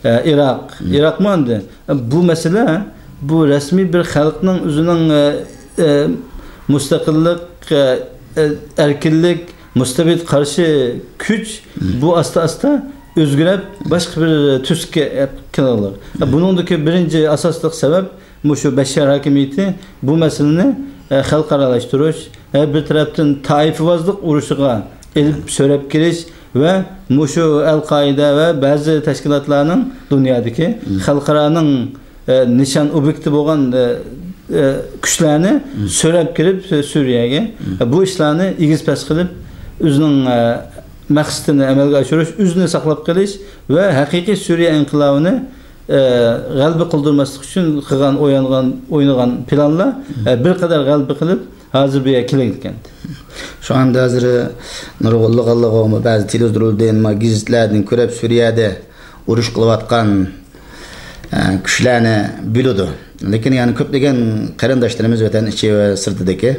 ئە، ئىراق. ئىراقمۇ ئەمدى، ئە، بۇ مەسىلە، بۇ رەسمىي بىر خەلقنىڭ ئۆزىنىڭ، ئە، ئە، مۇستەقىللىق، ئە، ئە، ئەركىنلىك، مۇستەبىت قارشى كۈچ، بۇ ئاستا-ئاستا ئۆزگىرىپ، باشقا بىر تۈسكە كېلىدۇ. بۇنىڭدىكى بىرىنچى ئاساسلىق سەۋەب مۇشۇ بەششار ھاكىمىيىتى بۇ مەسىلىنى، ئە، خەلقئارالاشتۇرۇش، ھە، بىر تەرەپتىن تائىپىۋازلىق ئۇرۇشىغا ئېلىپ سۆرەپ كىرىش ۋە مۇشۇ ئەل-قائىدە ۋە بەزى تەشكىلاتلارنىڭ دۇنيادىكى خەلقئارانىڭ، ئە، نىشان ئوبيېكتى بولغان، ئە، ئە، كۈچلەرنى سۆرەپ كىرىپ سۈ-، سۈرىيەگە، ئە، بۇ ئىشلارنى ئېگىز پەس قىلىپ، ئۆزىنىڭ، ئە، مەقسىتىنى ئەمەلگە ئاشۇرۇش، ئۆزىنى ساقلاپ قېلىش ۋە ھەقىقىي سۈرىيە ئىنقىلابىنى، ئە، غەلىبە قىلدۇرماسلىق ئۈچۈن قىلغان، ئوينىغان، ئوينىغان پىلانلار، ئە، بىر قەدەر غەلىبە قىلىپ، ھازىر بۇ يەرگە كېلىدىكەن. شۇ ئاندا ھازىر نۇرغۇنلىغانلىغۇ بەزى تېلېۋىزوردىن، ما گېزىتلەردىن كۆرۈپ، سۈرىيەدە ئۇرۇش قىلىۋاتقان، ئە، كۈچلەرنى بىلىدۇ. لېكىن يەنە كۆپلىگەن قېرىنداشلىرىمىز ۋەتەن ئىچى ۋە سىرتىدىكى،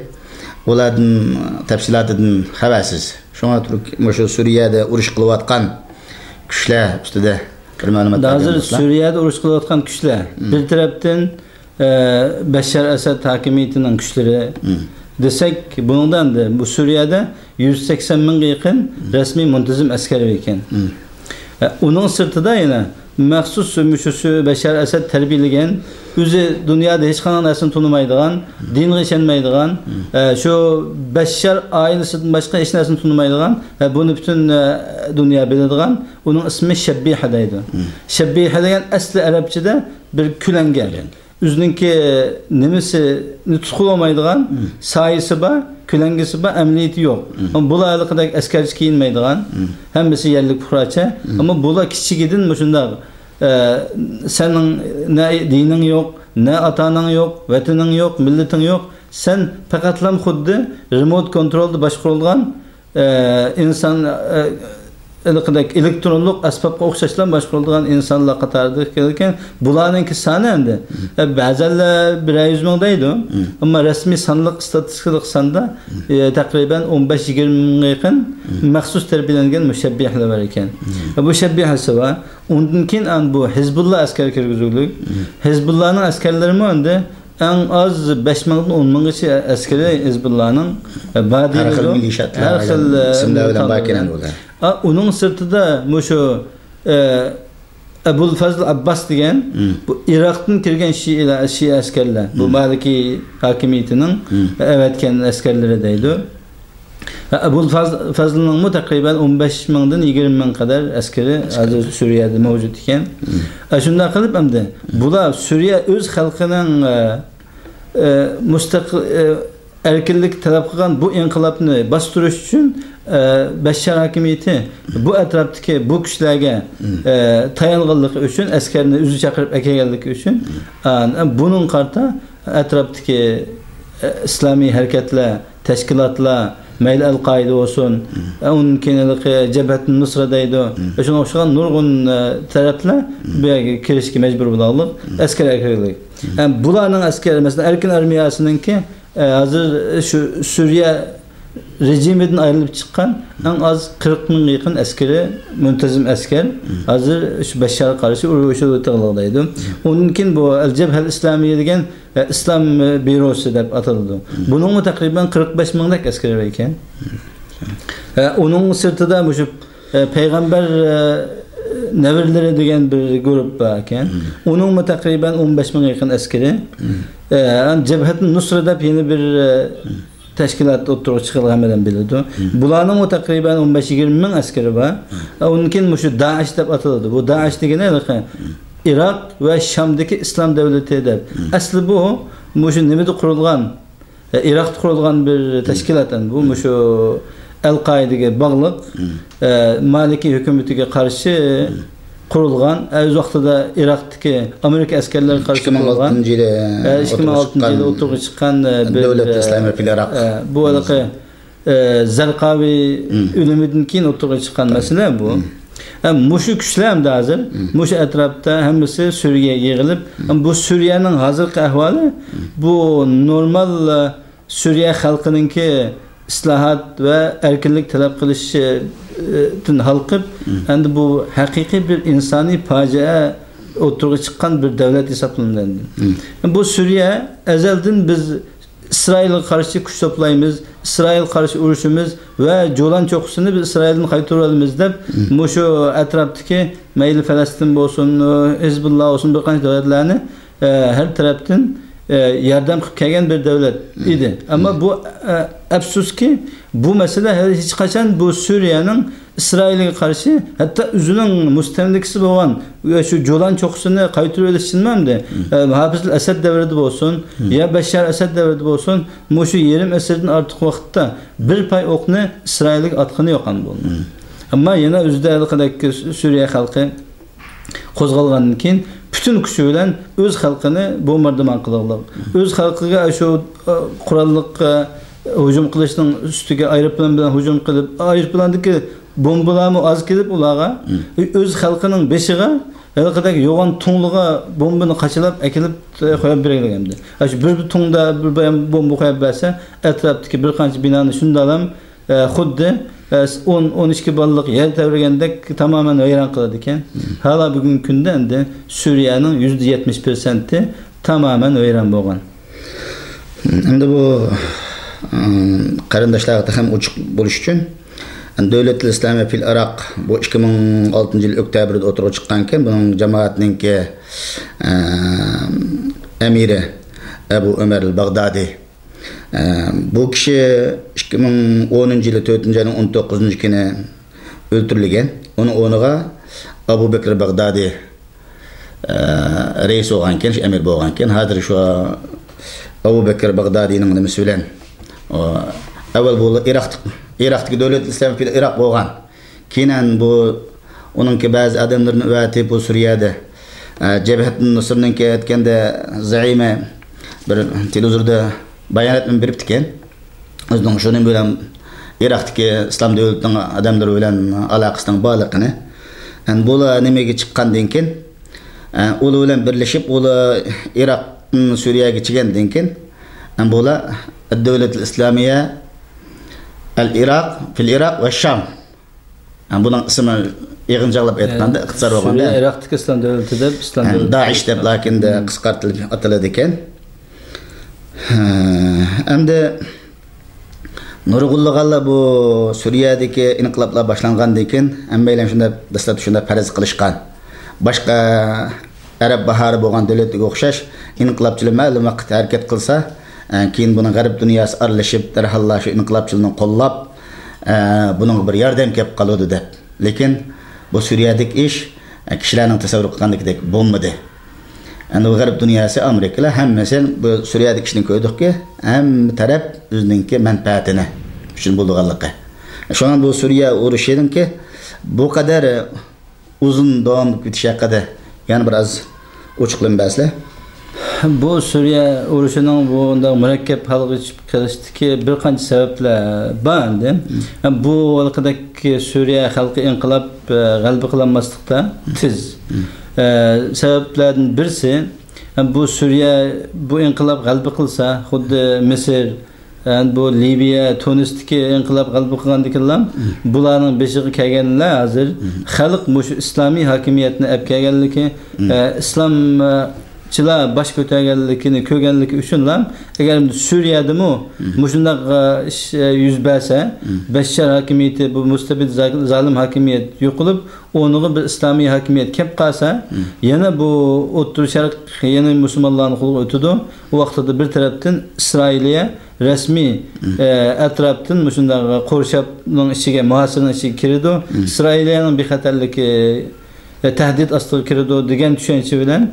ئۇلاردىن تەپسىلاتىدىن خەۋەرسىز. شۇڭا تۈرك، مۇشۇ سۈرىيەدە ئۇرۇش قىلىۋاتقان كۈچلەر ئۈستىدە بىر مەلۇمات بەرگەن ھازىر بولسا. سۈرىيەدە ئۇرۇش قىلىۋاتقان كۈچلەر، مم، بىر تەرەپتىن، ئە، بەششار ئەسەد ھاكىمىيىتىنىڭ كۈچلىرى، مم، دېسەك، بۇنىڭدا ئەمدى بۇ سۈرىيەدە يۈز سەكسەن مىڭغا يېقىن، مم، رەسمىي مۇنتىزىم ئەسكەر بار ئىكەن. مم. ئە، ئۇنىڭ سىرتىدا يەنە مەخسۇس مۇشۇ سۈ-، بەششار ئەسەد تەربىيەلىگەن، ئۆزى دۇنيادا ھېچقانداق نەرسىنى تونۇمايدىغان، دىنغا ئىشەنمەيدىغان، مم، ئە، شۇ بەششار ئائىلىسىدىن باشقا ھېچ نەرسىنى تونۇمايدىغان، ئە، بۇنى پۈتۈن، ئە، دۇنيا بىلىدىغان، ئۇنىڭ ئىسمى شەببىھە دەيدۇ. مم. شەببىھە دېگەن ئەسلى ئەرەبچىدە بىر كۆلەڭگە. كۆلەڭگە. ئۆزىنىڭكى نېمىسىنى تۇتقىلى بولمايدىغان، مم، سايىسى بار، كۆلەڭگىسى بار، ئەمەلىيىتى يوق. مم. ئەمما بۇلار ھېلىقىدەك ئەسكەرچە كىيىنمەيدىغان، مم، ھەممىسى يەرلىك پۇقراچە. مم. ئەمما بۇلار كىچىكىدىن مۇشۇنداق، ئە، سېنىڭ نە دىنىڭ يوق، نە ئاتا-ئاناڭ يوق، ۋەتىنىڭ يوق، مىللىتىڭ يوق. سەن پەقەتلا خۇددى رېموت كونترولدا باشقۇرۇلغان ئە، ئىنسان، ئە، ھېلىقىدەك ئېلېكترونلۇق ئەسۋابقا ئوخشاشلا باشقۇرۇلىدىغان ئىنسانلار قاتارىدا كېلىدىكەن. بۇلارنىڭكى سانى ئەمدى، ئە، بەزەنلەر بىرەر يۈز مىڭ دەيدۇ. مم. ئەمما رەسمىي سانلىق، ئىستاتىستىكىلىق ساندا، مم، ئە، تەقرىبەن ئون بەش يىگىرمە مىڭغا يېقىن، مم، مەخسۇس تەربىيەلەنگەن مۇشەببىھلەر بار ئىكەن. مم. ئە، مۇشەببىھەسى بار. ئۇندىن كېيىن ئەمدى بۇ ھىزبۇللا ئەسكەر كىرگۈزگۈلۈك. مم. ھىزبۇللانىڭ ئەسكەرلىرىمۇ ئەمدى ئەڭ ئاز بەش مىڭدىن ئون مىڭغىچە ئەسكىرى ھىزبۇللانىڭ، ئە، بار ھەر خىل دېيىلىدۇ. مىللىي شەكىللەر، ھەر خىل، ئە، ئىسىملەر بىلەن بار ئىكەن ئەمدى ئۇلار. ئا، ئۇنىڭ سىرتىدا مۇشۇ، ئە، ئەبۇل فەزل ئابباس دېگەن، مم، بۇ ئىراقتىن كىرگەن شىئىلە-، شىئە ئەسكەرلەر. بۇ، مم، مالىكى ھاكىمىيىتىنىڭ، مم، ئەۋەتكەن ئەسكەرلىرى دەيدۇ. ئەبۇل فەز-، فەزلنىڭمۇ تەقرىبەن ئون بەش مىڭدىن يىگىرمە مىڭ قەدەر ئەسكىرى ھازىر سۈرىيەدە مەۋجۇت ئىكەن. مم. ئە، شۇنداق قىلىپ ئەمدى بۇلار سۈرىيە ئۆز خەلقىنىڭ، ئە، ئە، مۇستەق-، ئە، ئەركىنلىك تەلەپ قىلغان بۇ ئىنقىلابنى باستۇرۇش ئۈچۈن، ئە، بەششار ھاكىمىيىتى بۇ ئەتراپتىكى بۇ كۈچلەرگە، مم، ئە، تايانغانلىقى ئۈچۈن، ئەسكەرنى ئۆزى چاقىرىپ ئەكەلگەنلىكى ئۈچۈن، مم، ئە، بۇنىڭغا قارىتا ئەتراپتىكى، ئە، ئىسلامىي ھەرىكەتلەر، تەشكىلاتلار، مەيلى ئەل-قائىدە بولسۇن، مم، ئە، ئۇنىڭ كېيىن ھېلىقى جەبھەتۇن نۇسرا دەيدۇ، مم، شۇنىڭغا ئوخشىغان نۇرغۇن، ئە، تەرەپلەر، مم، بۇ يەرگە كىرىشكە مەجبۇر بولغانلىق، مم، ئەسكەر ئەكىرىلىك. مم. ئە، بۇلارنىڭ ئەسكەر، مەسىلەن، ئەركىن ئارمىيەسىنىڭكى، ئە، ھازىر شۇ سۈرىيە رېجىمىدىن ئايرىلىپ چىققان ئەڭ ئاز قىرىق مىڭغا يېقىن ئەسكىرى، مۇنتەزىم ئەسكەر، مم، ھازىر شۇ بەششارغا قارشى ئۇرۇشۇۋاتىدىغانلىق دەيدۇ. مم. ئۇنىڭدىن كېيىن بۇ ئەل-جەبھەل ئىسلامىيە دېگەن، ئە، ئىسلام بىيۇروسى دەپ ئاتىلىدۇ. مم. بۇنىڭمۇ تەقرىبەن قىرىق بەش مىڭدەك ئەسكىرى بار ئىكەن. مم. ئە، ئۇنىڭ سىرتىدا مۇشۇ، ئە، پەيغەمبەر، ئە، نەۋرىلىرى دېگەن بىر گۇرۇپپا بار ئىكەن. مم. ئۇنىڭمۇ تەقرىبەن ئون بەش مىڭغا يېقىن ئەسكىرى. مم. ئە، جەبھەتۇن نۇسرا دەپ يەنە بىر، ئە، مم. تەشكىلات ئوتتۇرىغا چىقىدۇ، ھەممە ئادەم بىلىدۇ. مم. بۇلارنىڭمۇ تەقرىبەن ئون بەش يىگىرمە مىڭ ئەسكىرى بار. مم. ئە، ئۇنىڭدىن كېيىن مۇشۇ دائىش دەپ ئاتىلىدۇ. بۇ دائىش دېگىنى ھېلىقى مم. ئىراق ۋە شامدىكى ئىسلام دۆلىتى دەپ. مم. ئەسلى بۇ مۇشۇ نېمىدە قۇرۇلغان، ئە، ئىراقتا قۇرۇلغان بىر، مم، تەشكىلات ئەمدى بۇ. مم. مۇشۇ ئەل-قائىدىگە باغلىق، مم، ئە، مالىكى ھۆكۈمىتىگە قارشى، مم، قۇرۇلغان، ئە، ئۆز ۋاقتىدا ئىراقتىكى ئامېرىكا ئەسكەرلىرىگە قارشى قۇرۇلغان، ئىككى مىڭ ئالتىنچى يىلى، ئە، ئىككى مىڭ ئالتىنچى يىلى ئوتتۇرىغا چىققان، ئە، بىر، دۆلەت ئىسلامىي فىل ئىراق. ئە، بۇ ھېلىقى، ئە، زەرقاۋى، مم، ئۆلۈمىدىن كېيىن ئوتتۇرىغا چىققان مەسىلە بۇ. مم. ئە، مۇشۇ كۈچلەر ئەمدى ھازىر، مم، مۇشۇ ئەتراپتا ھەممىسى سۈرىيەگە يىغىلىپ، مم، بۇ سۈرىيەنىڭ ھازىرقى ئەھۋالى، مم، بۇ نورمال، ئە، سۈرىيە خەلقىنىڭكى ئىسلاھات ۋە ئەركىنلىك تەلەپ قىلىشىدىن ھالقىپ، مم، ئەمدى بۇ ھەقىقىي بىر ئىنسانىي پاجىئە ئوتتۇرىغا چىققان بىر دۆلەت ھېسابلىنىدۇ. مم. بۇ سۈرىيە ئەزەلدىن بىز ئىسرائىلغا قارشى كۈچ توپلايمىز، ئىسرائىلغا قارشى ئۇرۇشىمىز ۋە جولان چوققىسىنى بىز ئىسرائىلدىن قايتۇرۇۋالىمىز دەپ، مم، مۇشۇ ئەتراپتىكى مەيلى فەلەستىن بولسۇن، ھېزبۇللا بولسۇن، بىر قانچە دۆلەتلەرنى، ئە، ھەر تەرەپتىن، ئە، ياردەم قىلىپ كەلگەن بىر دۆلەت، مم، ئىدى. ئەمما، مم، بۇ، ئە، ئەپسۇسكى، بۇ مەسىلە ھېلى ھېچقاچان بۇ سۈرىيەنىڭ ئىسرائىلگە قارشى، ھەتتا ئۆزىنىڭ مۇستەملىكىسى بولغان ۋە شۇ جولان چوققىسىنى قايتۇرۇۋېلىش ئۈچۈنمۇ ئەمدى، مم، ئە، ھاپىز ئەسەد دەۋرىدە بولسۇن، مم، يا بەششار ئەسەد دەۋرىدە بولسۇن، مۇشۇ يېرىم ئەسىردىن ئارتۇق ۋاقىتتا بىر پاي ئوقنى ئىسرائىلگە ئاتقىنى يوق ئەمدى بۇنىڭ. مم. ئەمما يەنە ئۆزىدە ھېلىقىدەك سۈرىيە خەلقى قوزغالغاندىن كېيىن پۈتۈن كۈچى بىلەن ئۆز خەلقىنى بومباردىمان قىلغانلىق. مم. ئۆز خەلقىگە شۇ، ئە، قوراللىق، ئە، ھۇجۇم قىلىشنىڭ ئۈستىگە ئايروپىلان بىلەن ھۇجۇم قىلىپ، ئايروپىلاندىكى بومبىلارمۇ ئاز كېلىپ ئۇلارغا، مم، ئۆز خەلقىنىڭ بېشىغا ھېلىقىدەك يوغان تۇڭلىغا بومبىنى قاچىلاپ ئەكېلىپ، ئە، قويۇپ بېرەيلىك ئەمدى. ئاشۇ بىر، بىر تۇڭدا بىر بايام بومبا قويۇپ بەرسە، ئەتراپتىكى بىر قانچە بىنانى شۇندالام، ئە، خۇددى، ئە، ئون، ئون ئىككى بالىلىق يەر تەۋرىگەندەك تامامەن ۋەيران قىلىدىكەن. ھالا بۈگۈنكى كۈندە ئەمدى سۈرىيەنىڭ يۈزدە يەتمىش پىرسەنتى تامامەن ۋەيران بولغان. ئەمدى بۇ، ئىم، قېرىنداشلارغا تېخىمۇ ئوچۇق بولۇش ئۈچۈن، دۆلەتۇل ئىسلامىيە فىل ئىراق بۇ ئىككى مىڭ ئالتىنچى يىل ئۆكتەبىردە ئوتتۇرىغا چىققانكەن، بۇنىڭ جامائەتنىڭكى، ئىم، ئەمىرى ئەبۇ ئۆمەر ئەل بەغدادى. ئە، بۇ كىشى ئىككى مىڭ ئونىنچى يىلى تۆتىنچى ئاينىڭ ئون توققۇزىنچى كۈنى ئۆلتۈرۈلگەن. ئۇنىڭ ئورنىغا ئەبۇ بەكرى بەغدادى، ئە، رەئىس بولغانكەن، شۇ ئەمىر بولغانكەن. ھازىر شۇ ئەبۇ بەكرى بەغدادىنىڭ نېمىسى بىلەن، ئۇ، ئەۋۋەل بۇ ئىراقتىكى، ئىراقتىكى دۆلەت ئىسلام فىل ئىراق بولغان. كېيىن بۇ ئۇنىڭكى بەزى ئادەملىرىنى ئەۋەتىپ، بۇ سۈرىيەدە، ئە، جەبھەتۇن نۇسرىنىڭكى ئېيتكەندە زەئىمى بىر تېلېۋىزوردا باياناتنى بېرىپتىكەن. ئۆزىنىڭ شۇنىڭ بىلەن ئىراقتىكى ئىسلام دۆلىتىنىڭ ئادەملىرى بىلەن ئالاقىسىنىڭ بارلىقىنى. ئەمدى بۇلار نېمىگە چىققاندىن كېيىن، ئە، ئۇلار بىلەن بىرلىشىپ، ئۇلار ئىراقتىن سۈرىيەگە كەلگەندىن كېيىن، ئەمدى بۇلار دۆلەت ئىسلامىيە ئەل ئىراق، فىل ئىراق ۋە شام. ھە، بۇنىڭ ئىسمى يىغىنچاقلاپ ئېيتقاندا، ئە، ئىقتىساد بولغاندا، سۈرىيە ئىراقتىكى ئىسلام دۆلىتى دەپ، ئىسلام ھە، دۆلىتى دائىش دەپ، لېكىن دە قىسقارتىلىپ ئاتىلىدىكەن. ھە، ئەمدى نۇرغۇنلىغانلار بۇ سۈرىيەدىكى ئىنقىلابلار باشلانغاندىن كېيىن، ھەممەيلەن شۇنداق، دەسلەپتە شۇنداق پەرەز قىلىشقان. باشقا ئەرەب باھارى بولغان دۆلەتلەرگە ئوخشاش، ئىنقىلابچىلار مەلۇم ۋاقىت ھەرىكەت قىلسا، ئە، كېيىن بۇنىڭ غەرب دۇنياسى ئارىلىشىپ، دەرھاللا شۇ ئىنقىلابچىلارنى قوللاپ، ئە، بۇنىڭغا بىر ياردەم كېلىپ قالىدۇ دەپ. لېكىن بۇ سۈرىيەدىكى ئىش، ئە، كىشىلەرنىڭ تەسەۋۋۇر قىلغاندىكىدەك بولمىدى. ئەمدى بۇ غەرب دۇنياسى، ئامېرىكىلار ھەممىسى بۇ سۈرىيەدىكى ئىشنى كۆردۇقكى، ھەممە تەرەپ ئۆزىنىڭكى مەنپەئەتىنى ئۈچۈن بولىدىغانلىقى. شۇڭا بۇ سۈرىيە ئۇرۇشىنىڭكى بۇ قەدەر ئۇزۇن داۋاملىق كېتىش ھەققىدە يەنە بىر ئاز ئوچۇقلىما بەرسىلە. بۇ سۈرىيە ئۇرۇشىنىڭ بۇنداق مۇرەككەپ ھالغا چۈشۈپ قېلىشتىكى بىر قانچە سەۋەبلەر بار ئەمدى. مم. بۇ ھېلىقىدەك سۈرىيە خەلقى ئىنقىلاب، ئە، غەلىبە قىلالماسلىقتا تېز. مم. ئە، سەۋەبلەردىن بىرسى، بۇ سۈرىيە، بۇ ئىنقىلاب غەلىبە قىلسا، خۇددى مىسىر، ئەنە بۇ لىۋىيە، تۇنىستىكى ئىنقىلاب غەلىبە قىلغاندىكىنلا، مم. بۇلارنىڭ بېشىغا كەلگەنلەر ھازىر، مم. خەلق مۇشۇ ئىسلامىي ھاكىمىيەتنى ئەپ كەلگەنلىكى، مم. ئە، ئىسلامچىلار باش كۆتۈرگەنلىكىنى كۆرگەنلىكى ئۈچۈنلا، ئەگەر سۈرىيەدىمۇ، مم. مۇشۇنداق، ئە، ئىش، ئە، يۈز بەرسە، مم. بەششار ھاكىمىيىتى، بۇ مۇستەبىت زا-، زالىم ھاكىمىيەت يوقىلىپ، ئورنىغا بىر ئىسلامىي ھاكىمىيەت كەپ قالسا، مم. يەنە بۇ ئوتتۇرا شەرق يەنە مۇسۇلمانلارنىڭ قولىغا ئۆتىدۇ. ئۇ ۋاقتىدا بىر تەرەپتىن ئىسرائىلىيە رەسمىي، مم. ئە، ئەتراپتىن مۇشۇنداق قورشاپنىڭ ئىچىگە، مۇھاسىرىنىڭ ئىچىگە كىرىدۇ. مم. ئىسرائىلىيەنىڭ بىخەتەرلىكى، ئە، تەھدىت ئاستىغا كىرىدۇ دېگەن چۈشەنچە بىلەن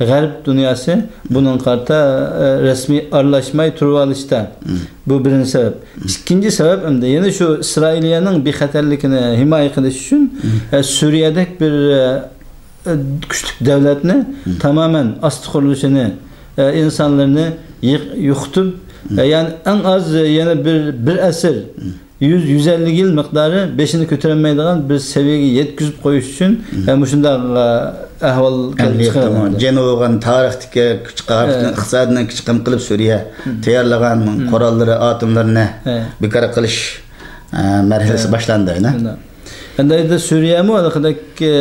غەرب دۇنياسى بۇنىڭغا قارىتا، ئە، رەسمىي ئارىلاشماي تۇرۇۋالىشتا. مم. بۇ بىرىنچى سەۋەب. مم. ئىككىنچى سەۋەب ئەمدى يەنە شۇ ئىسرائىلىيەنىڭ بىخەتەرلىكىنى ھىمايە قىلىش ئۈچۈن، مم. ئە، سۈرىيەدەك بىر، ئە، كۈچلۈك دۆلەتنى مم. تامامەن ئاستا قۇرۇلۇشىنى، ئە، ئىنسانلىرىنى يىق-، يوقىتىپ، مم. ئە، يەنى ئەڭ ئاز يەنە بىر، بىر ئەسىر، مم. يۈز، يۈز ئەللىك يىل مىقدارى بېشىنى كۆتۈرەلمەيدىغان بىر سەۋىيەگە يەتكۈزۈپ قويۇش ئۈچۈن، مم. ئە، مۇشۇنداق، ئە، ئەھۋال كېلىپ ئەمەلىيەتتە چىقىرىلدى. جەنۇبىغان تارىختىكى كۈچ قەھرىتىنى، ئە، ئىقتىسادىنى كۈچ قەم قىلىپ سۈرىيە مم. تەييارلىغان مم. قوراللىرى، ئاتوملىرىنى ئە. بىكار قىلىش، ئە، مەرھەلىسى ئە. باشلاندى، ئەنە. مۇنداق. ئەمدى ئەيدە سۈرىيەمۇ ھېلىقىدەك، ئە،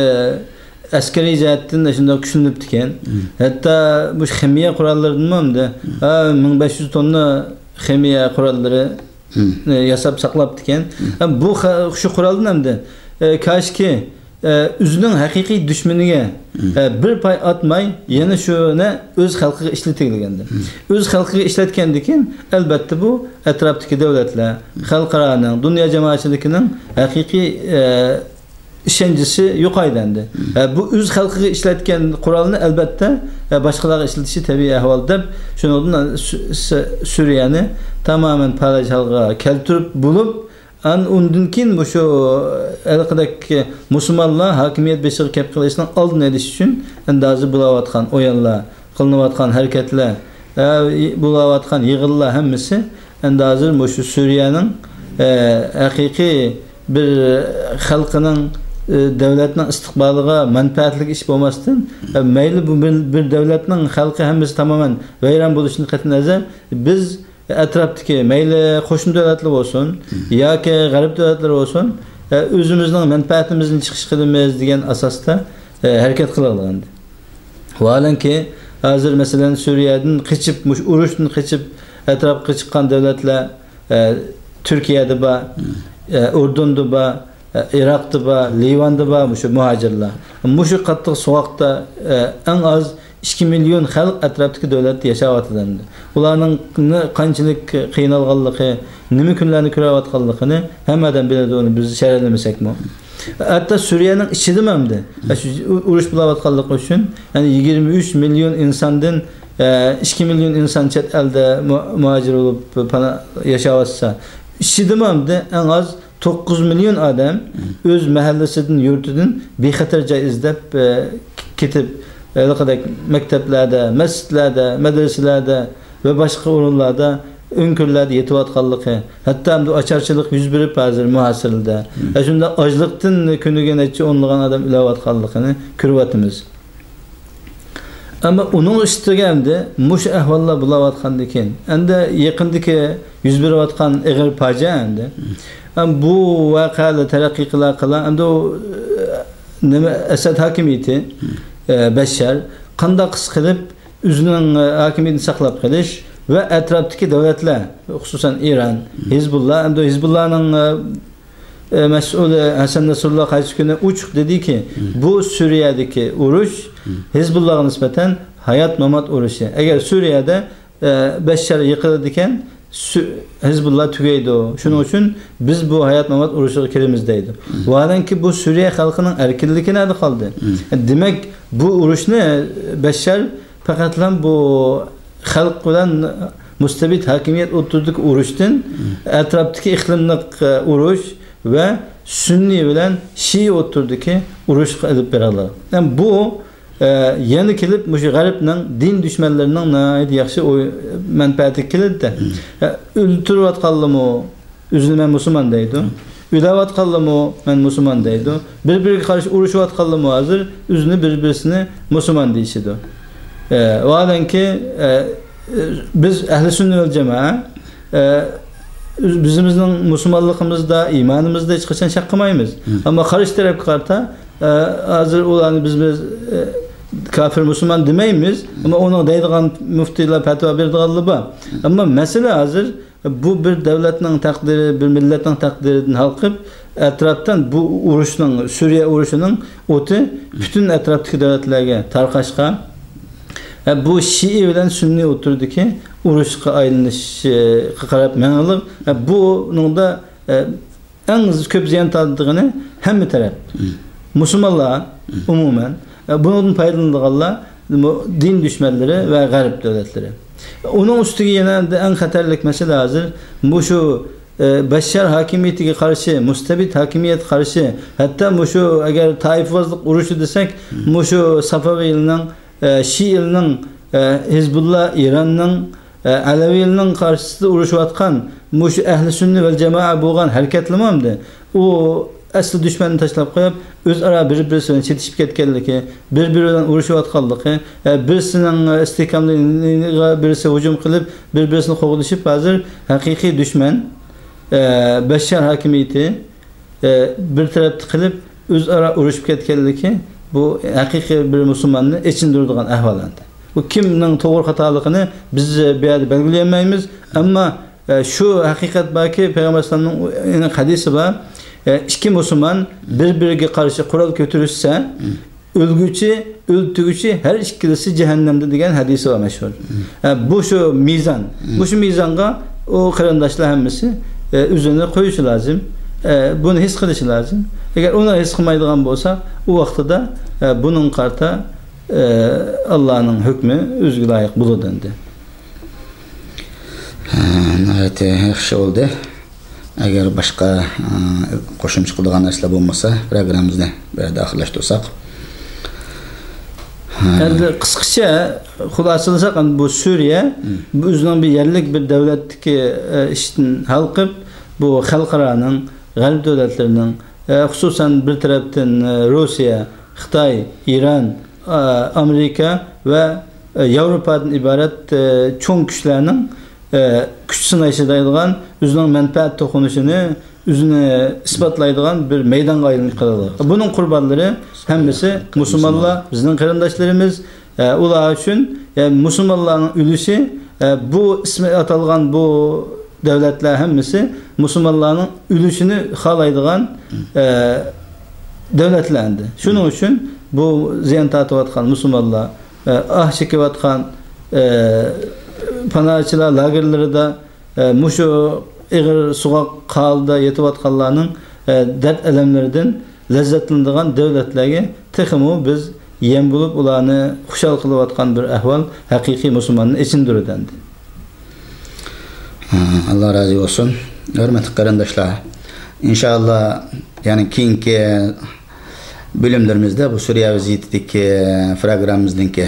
ئەسكەرىي جەھەتتىن شۇنداق كۈچلىنىپتىكەن. مم. ھەتتا مۇشۇ خىمىيە قوراللىرىدىنمۇ ئەمدى، مم. ھە، مىڭ بەش يۈز توننا خىمىيە قوراللىرى، مم. ئە، ياساپ ساقلاپتىكەن. مم. ھە، بۇ خە-، شۇ قورالدىن ئەمدى، ئە، كاشكى، ئە، ئۆزىنىڭ ھەقىقىي دۈشمىنىگە، مم. ئە، بىر پاي ئاتماي، يەنە شۇنى ئۆز خەلقىگە ئىشلىتىلگەندە. مم. ئۆز خەلقىگە ئىشلەتكەندىكىن، ئەلبەتتە بۇ ئەتراپتىكى دۆلەتلەر، مم. خەلقئارانىڭ، دۇنيا جامائەتچىلىكىنىڭ ھەقىقىي، ئە، ئىشەنچىسى يوقايدۇ ئەمدى. مم. ئە، بۇ ئۆز خەلقىگە ئىشلەتكەن قورالنى، ئەلبەتتە، ئە، باشقىلارغا ئىشلىتىشى تەبىئىي ئەھۋال دەپ، شۇنىڭدىن سۈ-، سۈ-، سۈرىيەنى تامامەن پالەچ ھالغا كەلتۈرۈپ بولۇپ، ئان-، ئۇندىن كېيىن مۇشۇ ھېلىقىدەك مۇسۇلمانلار ھاكىمىيەت بېشىغا كەپ قېلىشنىڭ ئالدىنى ئېلىش ئۈچۈن، ئەمدى ھازىر بولۇۋاتقان ئويۇنلار، قىلىنىۋاتقان ھەرىكەتلەر، ئە، بولۇۋاتقان يىغىنلار ھەممىسى ئەمدى ھازىر مۇشۇ سۈرىيەنىڭ، ئە، ھەقىقىي بىر خەلقىنىڭ، ئە، دۆلەتنىڭ ئىستىقبالىغا مەنپەئەتلىك ئىش بولماستىن، ئە، مەيلى بۇ بىر، بىر دۆلەتنىڭ خەلقى ھەممىسى تامامەن ۋەيران بولۇشىدىن قەتئىينەزەر، بىز ئەتراپتىكى مەيلى قوشنا دۆلەتلەر بولسۇن ياكى غەرب دۆلەتلىرى بولسۇن، ئۆزىمىزنىڭ مەنپەئەتىمىزنى چىقىش قىلىمىز دېگەن ئاساستا ھەرىكەت قىلىۋالغانىدى. ۋاھالەنكى، ھازىر مەسىلەن سۈرىيەدىن قېچىپ، مۇشۇ ئۇرۇشتىن قېچىپ ئەتراپقا چىققان دۆلەتلەر، ئە، تۈركىيەدە بار، ئە، ئۇردۇندا بار، ئە، ئىراقتا بار، لىۋاندا بار مۇشۇ مۇھاجىرلار. مۇشۇ قاتتىق سوغۇقتا، ئە، ئەڭ ئاز ئىككى مىليون خەلق ئەتراپتىكى دۆلەتتە ياشاۋاتىدۇ ئەمدى. ئۇلارنىڭ قانچىلىك قىينالغانلىقى، نېمە كۈنلەرنى كۆرۈۋاتقانلىقىنى ھەممە ئادەم بىلىدۇ، ئۇنى بىز شەرھلىمىسەكمۇ. ھەتتا سۈرىيەنىڭ ئىچىدىمۇ ئەمدى، شۇ ئۇرۇش بولاۋاتقانلىقى ئۈچۈن، يەنى يىگىرمە ئۈچ مىليون ئىنساندىن، ئە، ئىككى مىليون ئىنسان چەت ئەلدە مۇ-، مۇھاجىر بولۇپ پانا-، ياشاۋاتسا، ئىچىدىمۇ ئەمدى ئەڭ ئاز توققۇز مىليون ئادەم ئۆز مەھەللىسىدىن، يۇرتىدىن بىخەتەر جاي ئىزدەپ، ئە، كېتىپ، ھېلىقىدەك مەكتەپلەردە، مەسچىتلەردە، مەدرىسىلەردە ۋە باشقا ئورۇنلاردا، ئۆڭكۈرلەردە يېتىۋاتقانلىقى، ھەتتا ئەمدى ئاچارچىلىق يۈز بېرىپ ھازىر مۇھاسىرىدە، ئە، شۇنداق ئاچلىقتىن كۈنىگە نەچچە ئونلىغان ئادەم ئۆلۈۋاتقانلىقىنى كۆرۈۋاتىمىز. ئەمما ئۇنىڭ ئۈستىگە ئەمدى مۇشۇ ئەھۋاللار بولاۋاتقاندىن كېيىن، ئەمدى يېقىندىكى يۈز بېرىۋاتقان ئېغىر پاجىئە ئەمدى، ئەم، بۇ ۋەقەلەر تەرەققىي قىلا قىلا، ئەمدى ئۇ، ئە، نېمە، ئەسەد ھاكىمىيىتى، ئە، بەششار قانداق قىلىپ ئۆزىنىڭ، ئە، ھاكىمىيىتىنى ساقلاپ قېلىش ۋە ئەتراپتىكى دۆلەتلەر، خۇسۇسەن ئىران، ھىزبۇللا، ئەمدى ھىزبۇللانىڭ، ئە، ئە، مەسئۇلى ھەسەن نەسرۇللا قايسى كۈنى ئوچۇق دېدىكى، بۇ سۈرىيەدىكى ئۇرۇش ھىزبۇللاغا نىسبەتەن ھايات-مامات ئۇرۇشى. ئەگەر سۈرىيەدە، ئە، بەششار يىقىلىدىكەن، سۈ-، ھىزبۇللا تۈگەيدۇ. شۇنىڭ ئۈچۈن بىز بۇ ھايات-مامات ئۇرۇشىغا كىرىمىز دەيدۇ. ۋاھالەنكى، بۇ سۈرىيە خەلقىنىڭ ئەركىنلىكى نەدە قالدى؟ دېمەك، بۇ ئۇرۇشنى بەششار پەقەتلا بۇ خەلق بىلەن مۇستەبىت ھاكىمىيەت ئوتتۇرىدىكى ئۇرۇشتىن ئەتراپتىكى ئىقلىملىق، ئە، ئۇرۇش ۋە سۈننىي بىلەن شىئە ئوتتۇرىدىكى ئۇرۇشقا ئېلىپ بېرىلىدۇ. يەنى بۇ، ئە، يەنە كېلىپ مۇشۇ غەربنىڭ دىن دۈشمەنلىرىنىڭ ناھايىتى ياخشى ئوي-، مەنپەئەتىگە كېلىدىدە. ئە، ئۆلتۈرۈۋاتقانلىمۇ ئۆزىنى مەن مۇسۇلمان دەيدۇ. ئۆلۈۋاتقانلىمۇ مەن مۇسۇلمان دەيدۇ. بىر-بىرىگە قارشى ئۇرۇشۇۋاتقانلىمۇ ھازىر ئۆزىنى بىر-بىرسىنى مۇسۇلمان دېيىشىدۇ. ئە، ۋاھالەنكى، ئە، بىز ئەھلى سۈننە ۋەل جامائە، ئە، ئۆز-، بىزىمىزنىڭ مۇسۇلمانلىقىمىزدا، ئىمانىمىزدا ھېچقاچان شەك قىلمايمىز. ئەمما قارشى تەرەپكە قارىتا، ئە، ھازىر ئۇلارنى بىز، بىز، ئە، كاپىر مۇسۇلمان دېمەيمىز. ئەمما ئۇنىڭ دەيدىغان مۇفتىلار، پەتىۋا بېرىدىغانلىرى بار. ئەمما مەسىلە ھازىر بۇ بىر دەۋلەتنىڭ تەقدىرى، بىر مىللەتنىڭ تەقدىرىدىن ھالقىپ، ئەتراپتىن بۇ ئۇرۇشنىڭ، سۈرىيە ئۇرۇشىنىڭ ئوتى پۈتۈن ئەتراپتىكى دۆلەتلەرگە تارقاشقان، ھە، بۇ شىئە بىلەن سۈننىي ئوتتۇرىدىكى ئۇرۇشقا ئايلىنىشقا قاراپ مېڭىلىق. ھە، بۇنىڭدا، ئە، ئەڭ كۆپ زىيان تارتىدىغىنى ھەممە تەرەپ. مۇسۇلمانلار ئومۇمەن، ئە، بۇنىڭدىن پايدىلىنىدىغانلار بۇ دىن دۈشمەنلىرى ۋە غەرب دۆلەتلىرى. ئۇنىڭ ئۈستىگە يەنە ئەڭ خەتەرلىك مەسىلە ھازىر مۇشۇ، ئە، بەششار ھاكىمىيىتىگە قارشى، مۇستەبىت ھاكىمىيەتكە قارشى، ھەتتا مۇشۇ ئەگەر تائىپىۋازلىق ئۇرۇشى دېسەك، مۇشۇ سافاۋىيلارنىڭ، ئە، شىئىلىنىڭ، ئە، ھىزبۇللا ئىراننىڭ، ئە، ئەلەۋىيلىنىڭ قارشىسىدا ئۇرۇشۇۋاتقان مۇشۇ ئەھلى سۈننە ۋەل جامائە بولغان ھەرىكەتلىرىمۇ ئەمدى ئۇ ئەسلى دۈشمەننى تاشلاپ قويۇپ، ئۆزئارا بىر-بىرسى بىلەن چېتىشىپ كەتكەنلىكى، بىر-بىرى بىلەن ئۇرۇشۇۋاتقانلىقى، ئە، بىرسىنىڭ ئىستىھكاملىرىغا بىرسى ھۇجۇم قىلىپ، بىر-بىرسىنى قوغلىشىپ، ھازىر ھەقىقىي دۈشمەن، ئە، بەششار ھاكىمىيىتى، ئە، بىر تەرەپتە قىلىپ، ئۆزئارا ئۇرۇشۇپ كەتكەنلىكى، بۇ ھەقىقىي بىر مۇسۇلماننى ئېچىندۇرىدىغان ئەھۋال ئەمدى. بۇ كىمنىڭ توغرا خاتالىقىنى بىز بۇ يەردە بەلگىلىيەلمەيمىز، ئەمما، ئە، شۇ ھەقىقەت باركى، پەيغەمبەر ئەلەيھىسسالامنىڭ ئېنىق ھەدىسى بار، ئە، ئىككى مۇسۇلمان بىر-بىرىگە قارشى قورال كۆتۈرۈشسە، ئۆلگۈچى، ئۆلتۈرگۈچى ھەر ئىككىلىسى جەھەننەمدە دېگەن ھەدىسى بار مەشھۇر. ئە، بۇ شۇ مىزان. مۇشۇ مىزانغا ئۇ قېرىنداشلار ھەممىسى، ئە، ئۆزىنى قويۇشى لازىم. ئە، بۇنى ھېس قىلىشى لازىم. ئەگەر ئۇنى ھېس قىلمايدىغان بولسا، ئۇ ۋاقتىدا، ئە، بۇنىڭغا قارىتا، ئە، ئاللانىڭ ھۆكمى ئۆزىگە لايىق بولىدۇ ئەمدى. ھە، ناھايىتى ياخشى بولدى. ئەگەر باشقا، ئە، قوشۇمچە قىلىدىغان نەرسىلەر بولمىسا، پروگراممىمىزنى بۇ يەردە ئاخىرلاشتۇرساق. ھە. ئەمدى قىسقىچە خۇلاسىلىساق، ئەمدى بۇ سۈرىيە، بۇ ئۆزىنىڭ بىر يەرلىك بىر دۆلەتتىكى، ئە، ئىشتىن ھالقىپ، بۇ خەلقئارانىڭ، غەرب دۆلەتلىرىنىڭ، ئە، خۇسۇسەن بىر تەرەپتىن، ئە، روسىيە، خىتاي، ئىران، ئە، ئامېرىكا ۋە، ئە، ياۋروپادىن ئىبارەت، ئە، چوڭ كۈچلەرنىڭ ئە، كۈچ سىنايسىز دەيدىغان، ئۆزىنىڭ مەنپەئەت توقۇنۇشىنى، ئۆزىنى ئىسپاتلايدىغان بىر مەيدانغا ئايلىنىپ قالىدۇ. بۇنىڭ قۇربانلىرى ھەممىسى مۇسۇلمانلار، بىزنىڭ قېرىنداشلىرىمىز. ئە، ئۇلار ئۈچۈن، يەنى مۇسۇلمانلارنىڭ ئۈلۈشى، ئە، بۇ ئىسمى ئاتالغان بۇ دۆلەتلەر ھەممىسى مۇسۇلمانلارنىڭ ئۈلۈشىنى خالايدىغان، ئە، دۆلەتلەر ئەمدى. شۇنىڭ ئۈچۈن بۇ زىيان تارتىۋاتقان مۇسۇلمانلار، ئە، ئاھ چېكىۋاتقان، ئە، پاناھچىلار لاگېرلىرىدا، ئە، مۇشۇ ئېغىر سوغۇق ھالدا يېتىۋاتقانلارنىڭ، ئە، دەرد ئەلەملىرىدىن لەززەتلىنىدىغان دۆلەتلەرگە تېخىمۇ بىز يەم بولۇپ، ئۇلارنى خۇشال قىلىۋاتقان بىر ئەھۋال ھەقىقىي مۇسۇلماننى ئېچىندۇرىدۇ ئەمدى. ئاللا رازى بولسۇن. ھۆرمەتلىك قېرىنداشلار، ئىنشائاللا، يەنى كېيىنكى بۆلۈملىرىمىزدە بۇ سۈرىيە ۋەزىيىتىدىكى پروگراممىمىزنىڭكى،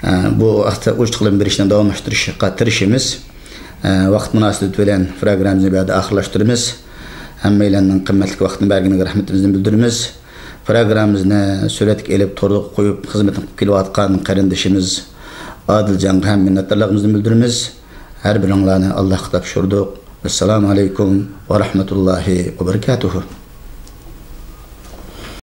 ئە، بۇ ھەقتە ئوچۇقلىما بېرىشنى داۋاملاشتۇرۇشقا تىرىشىمىز. ئە، ۋاقىت مۇناسىۋىتى بىلەن پروگراممىمىزنى بۇ يەردە ئاخىرلاشتۇرىمىز. ھەممەيلەننىڭ قىممەتلىك ۋاقتىنى بەرگىنىگە رەھمىتىمىزنى بىلدۈرىمىز. پروگراممىمىزنى سۈرەتكە ئېلىپ، تورغا قويۇپ، خىزمىتىنى قىلىپ كېلىۋاتقان قېرىندىشىمىز ئادىلجانغا ھەم مىننەتدارلىقىمىزنى بىلدۈرىمىز. ھەر بىرىڭلارنى ئاللاھقا تاپشۇردۇق. ئەسسالامۇ ئەلەيكۇم ۋە رەھمەتۇللاھى ۋە بەرىكاتۇھۇ.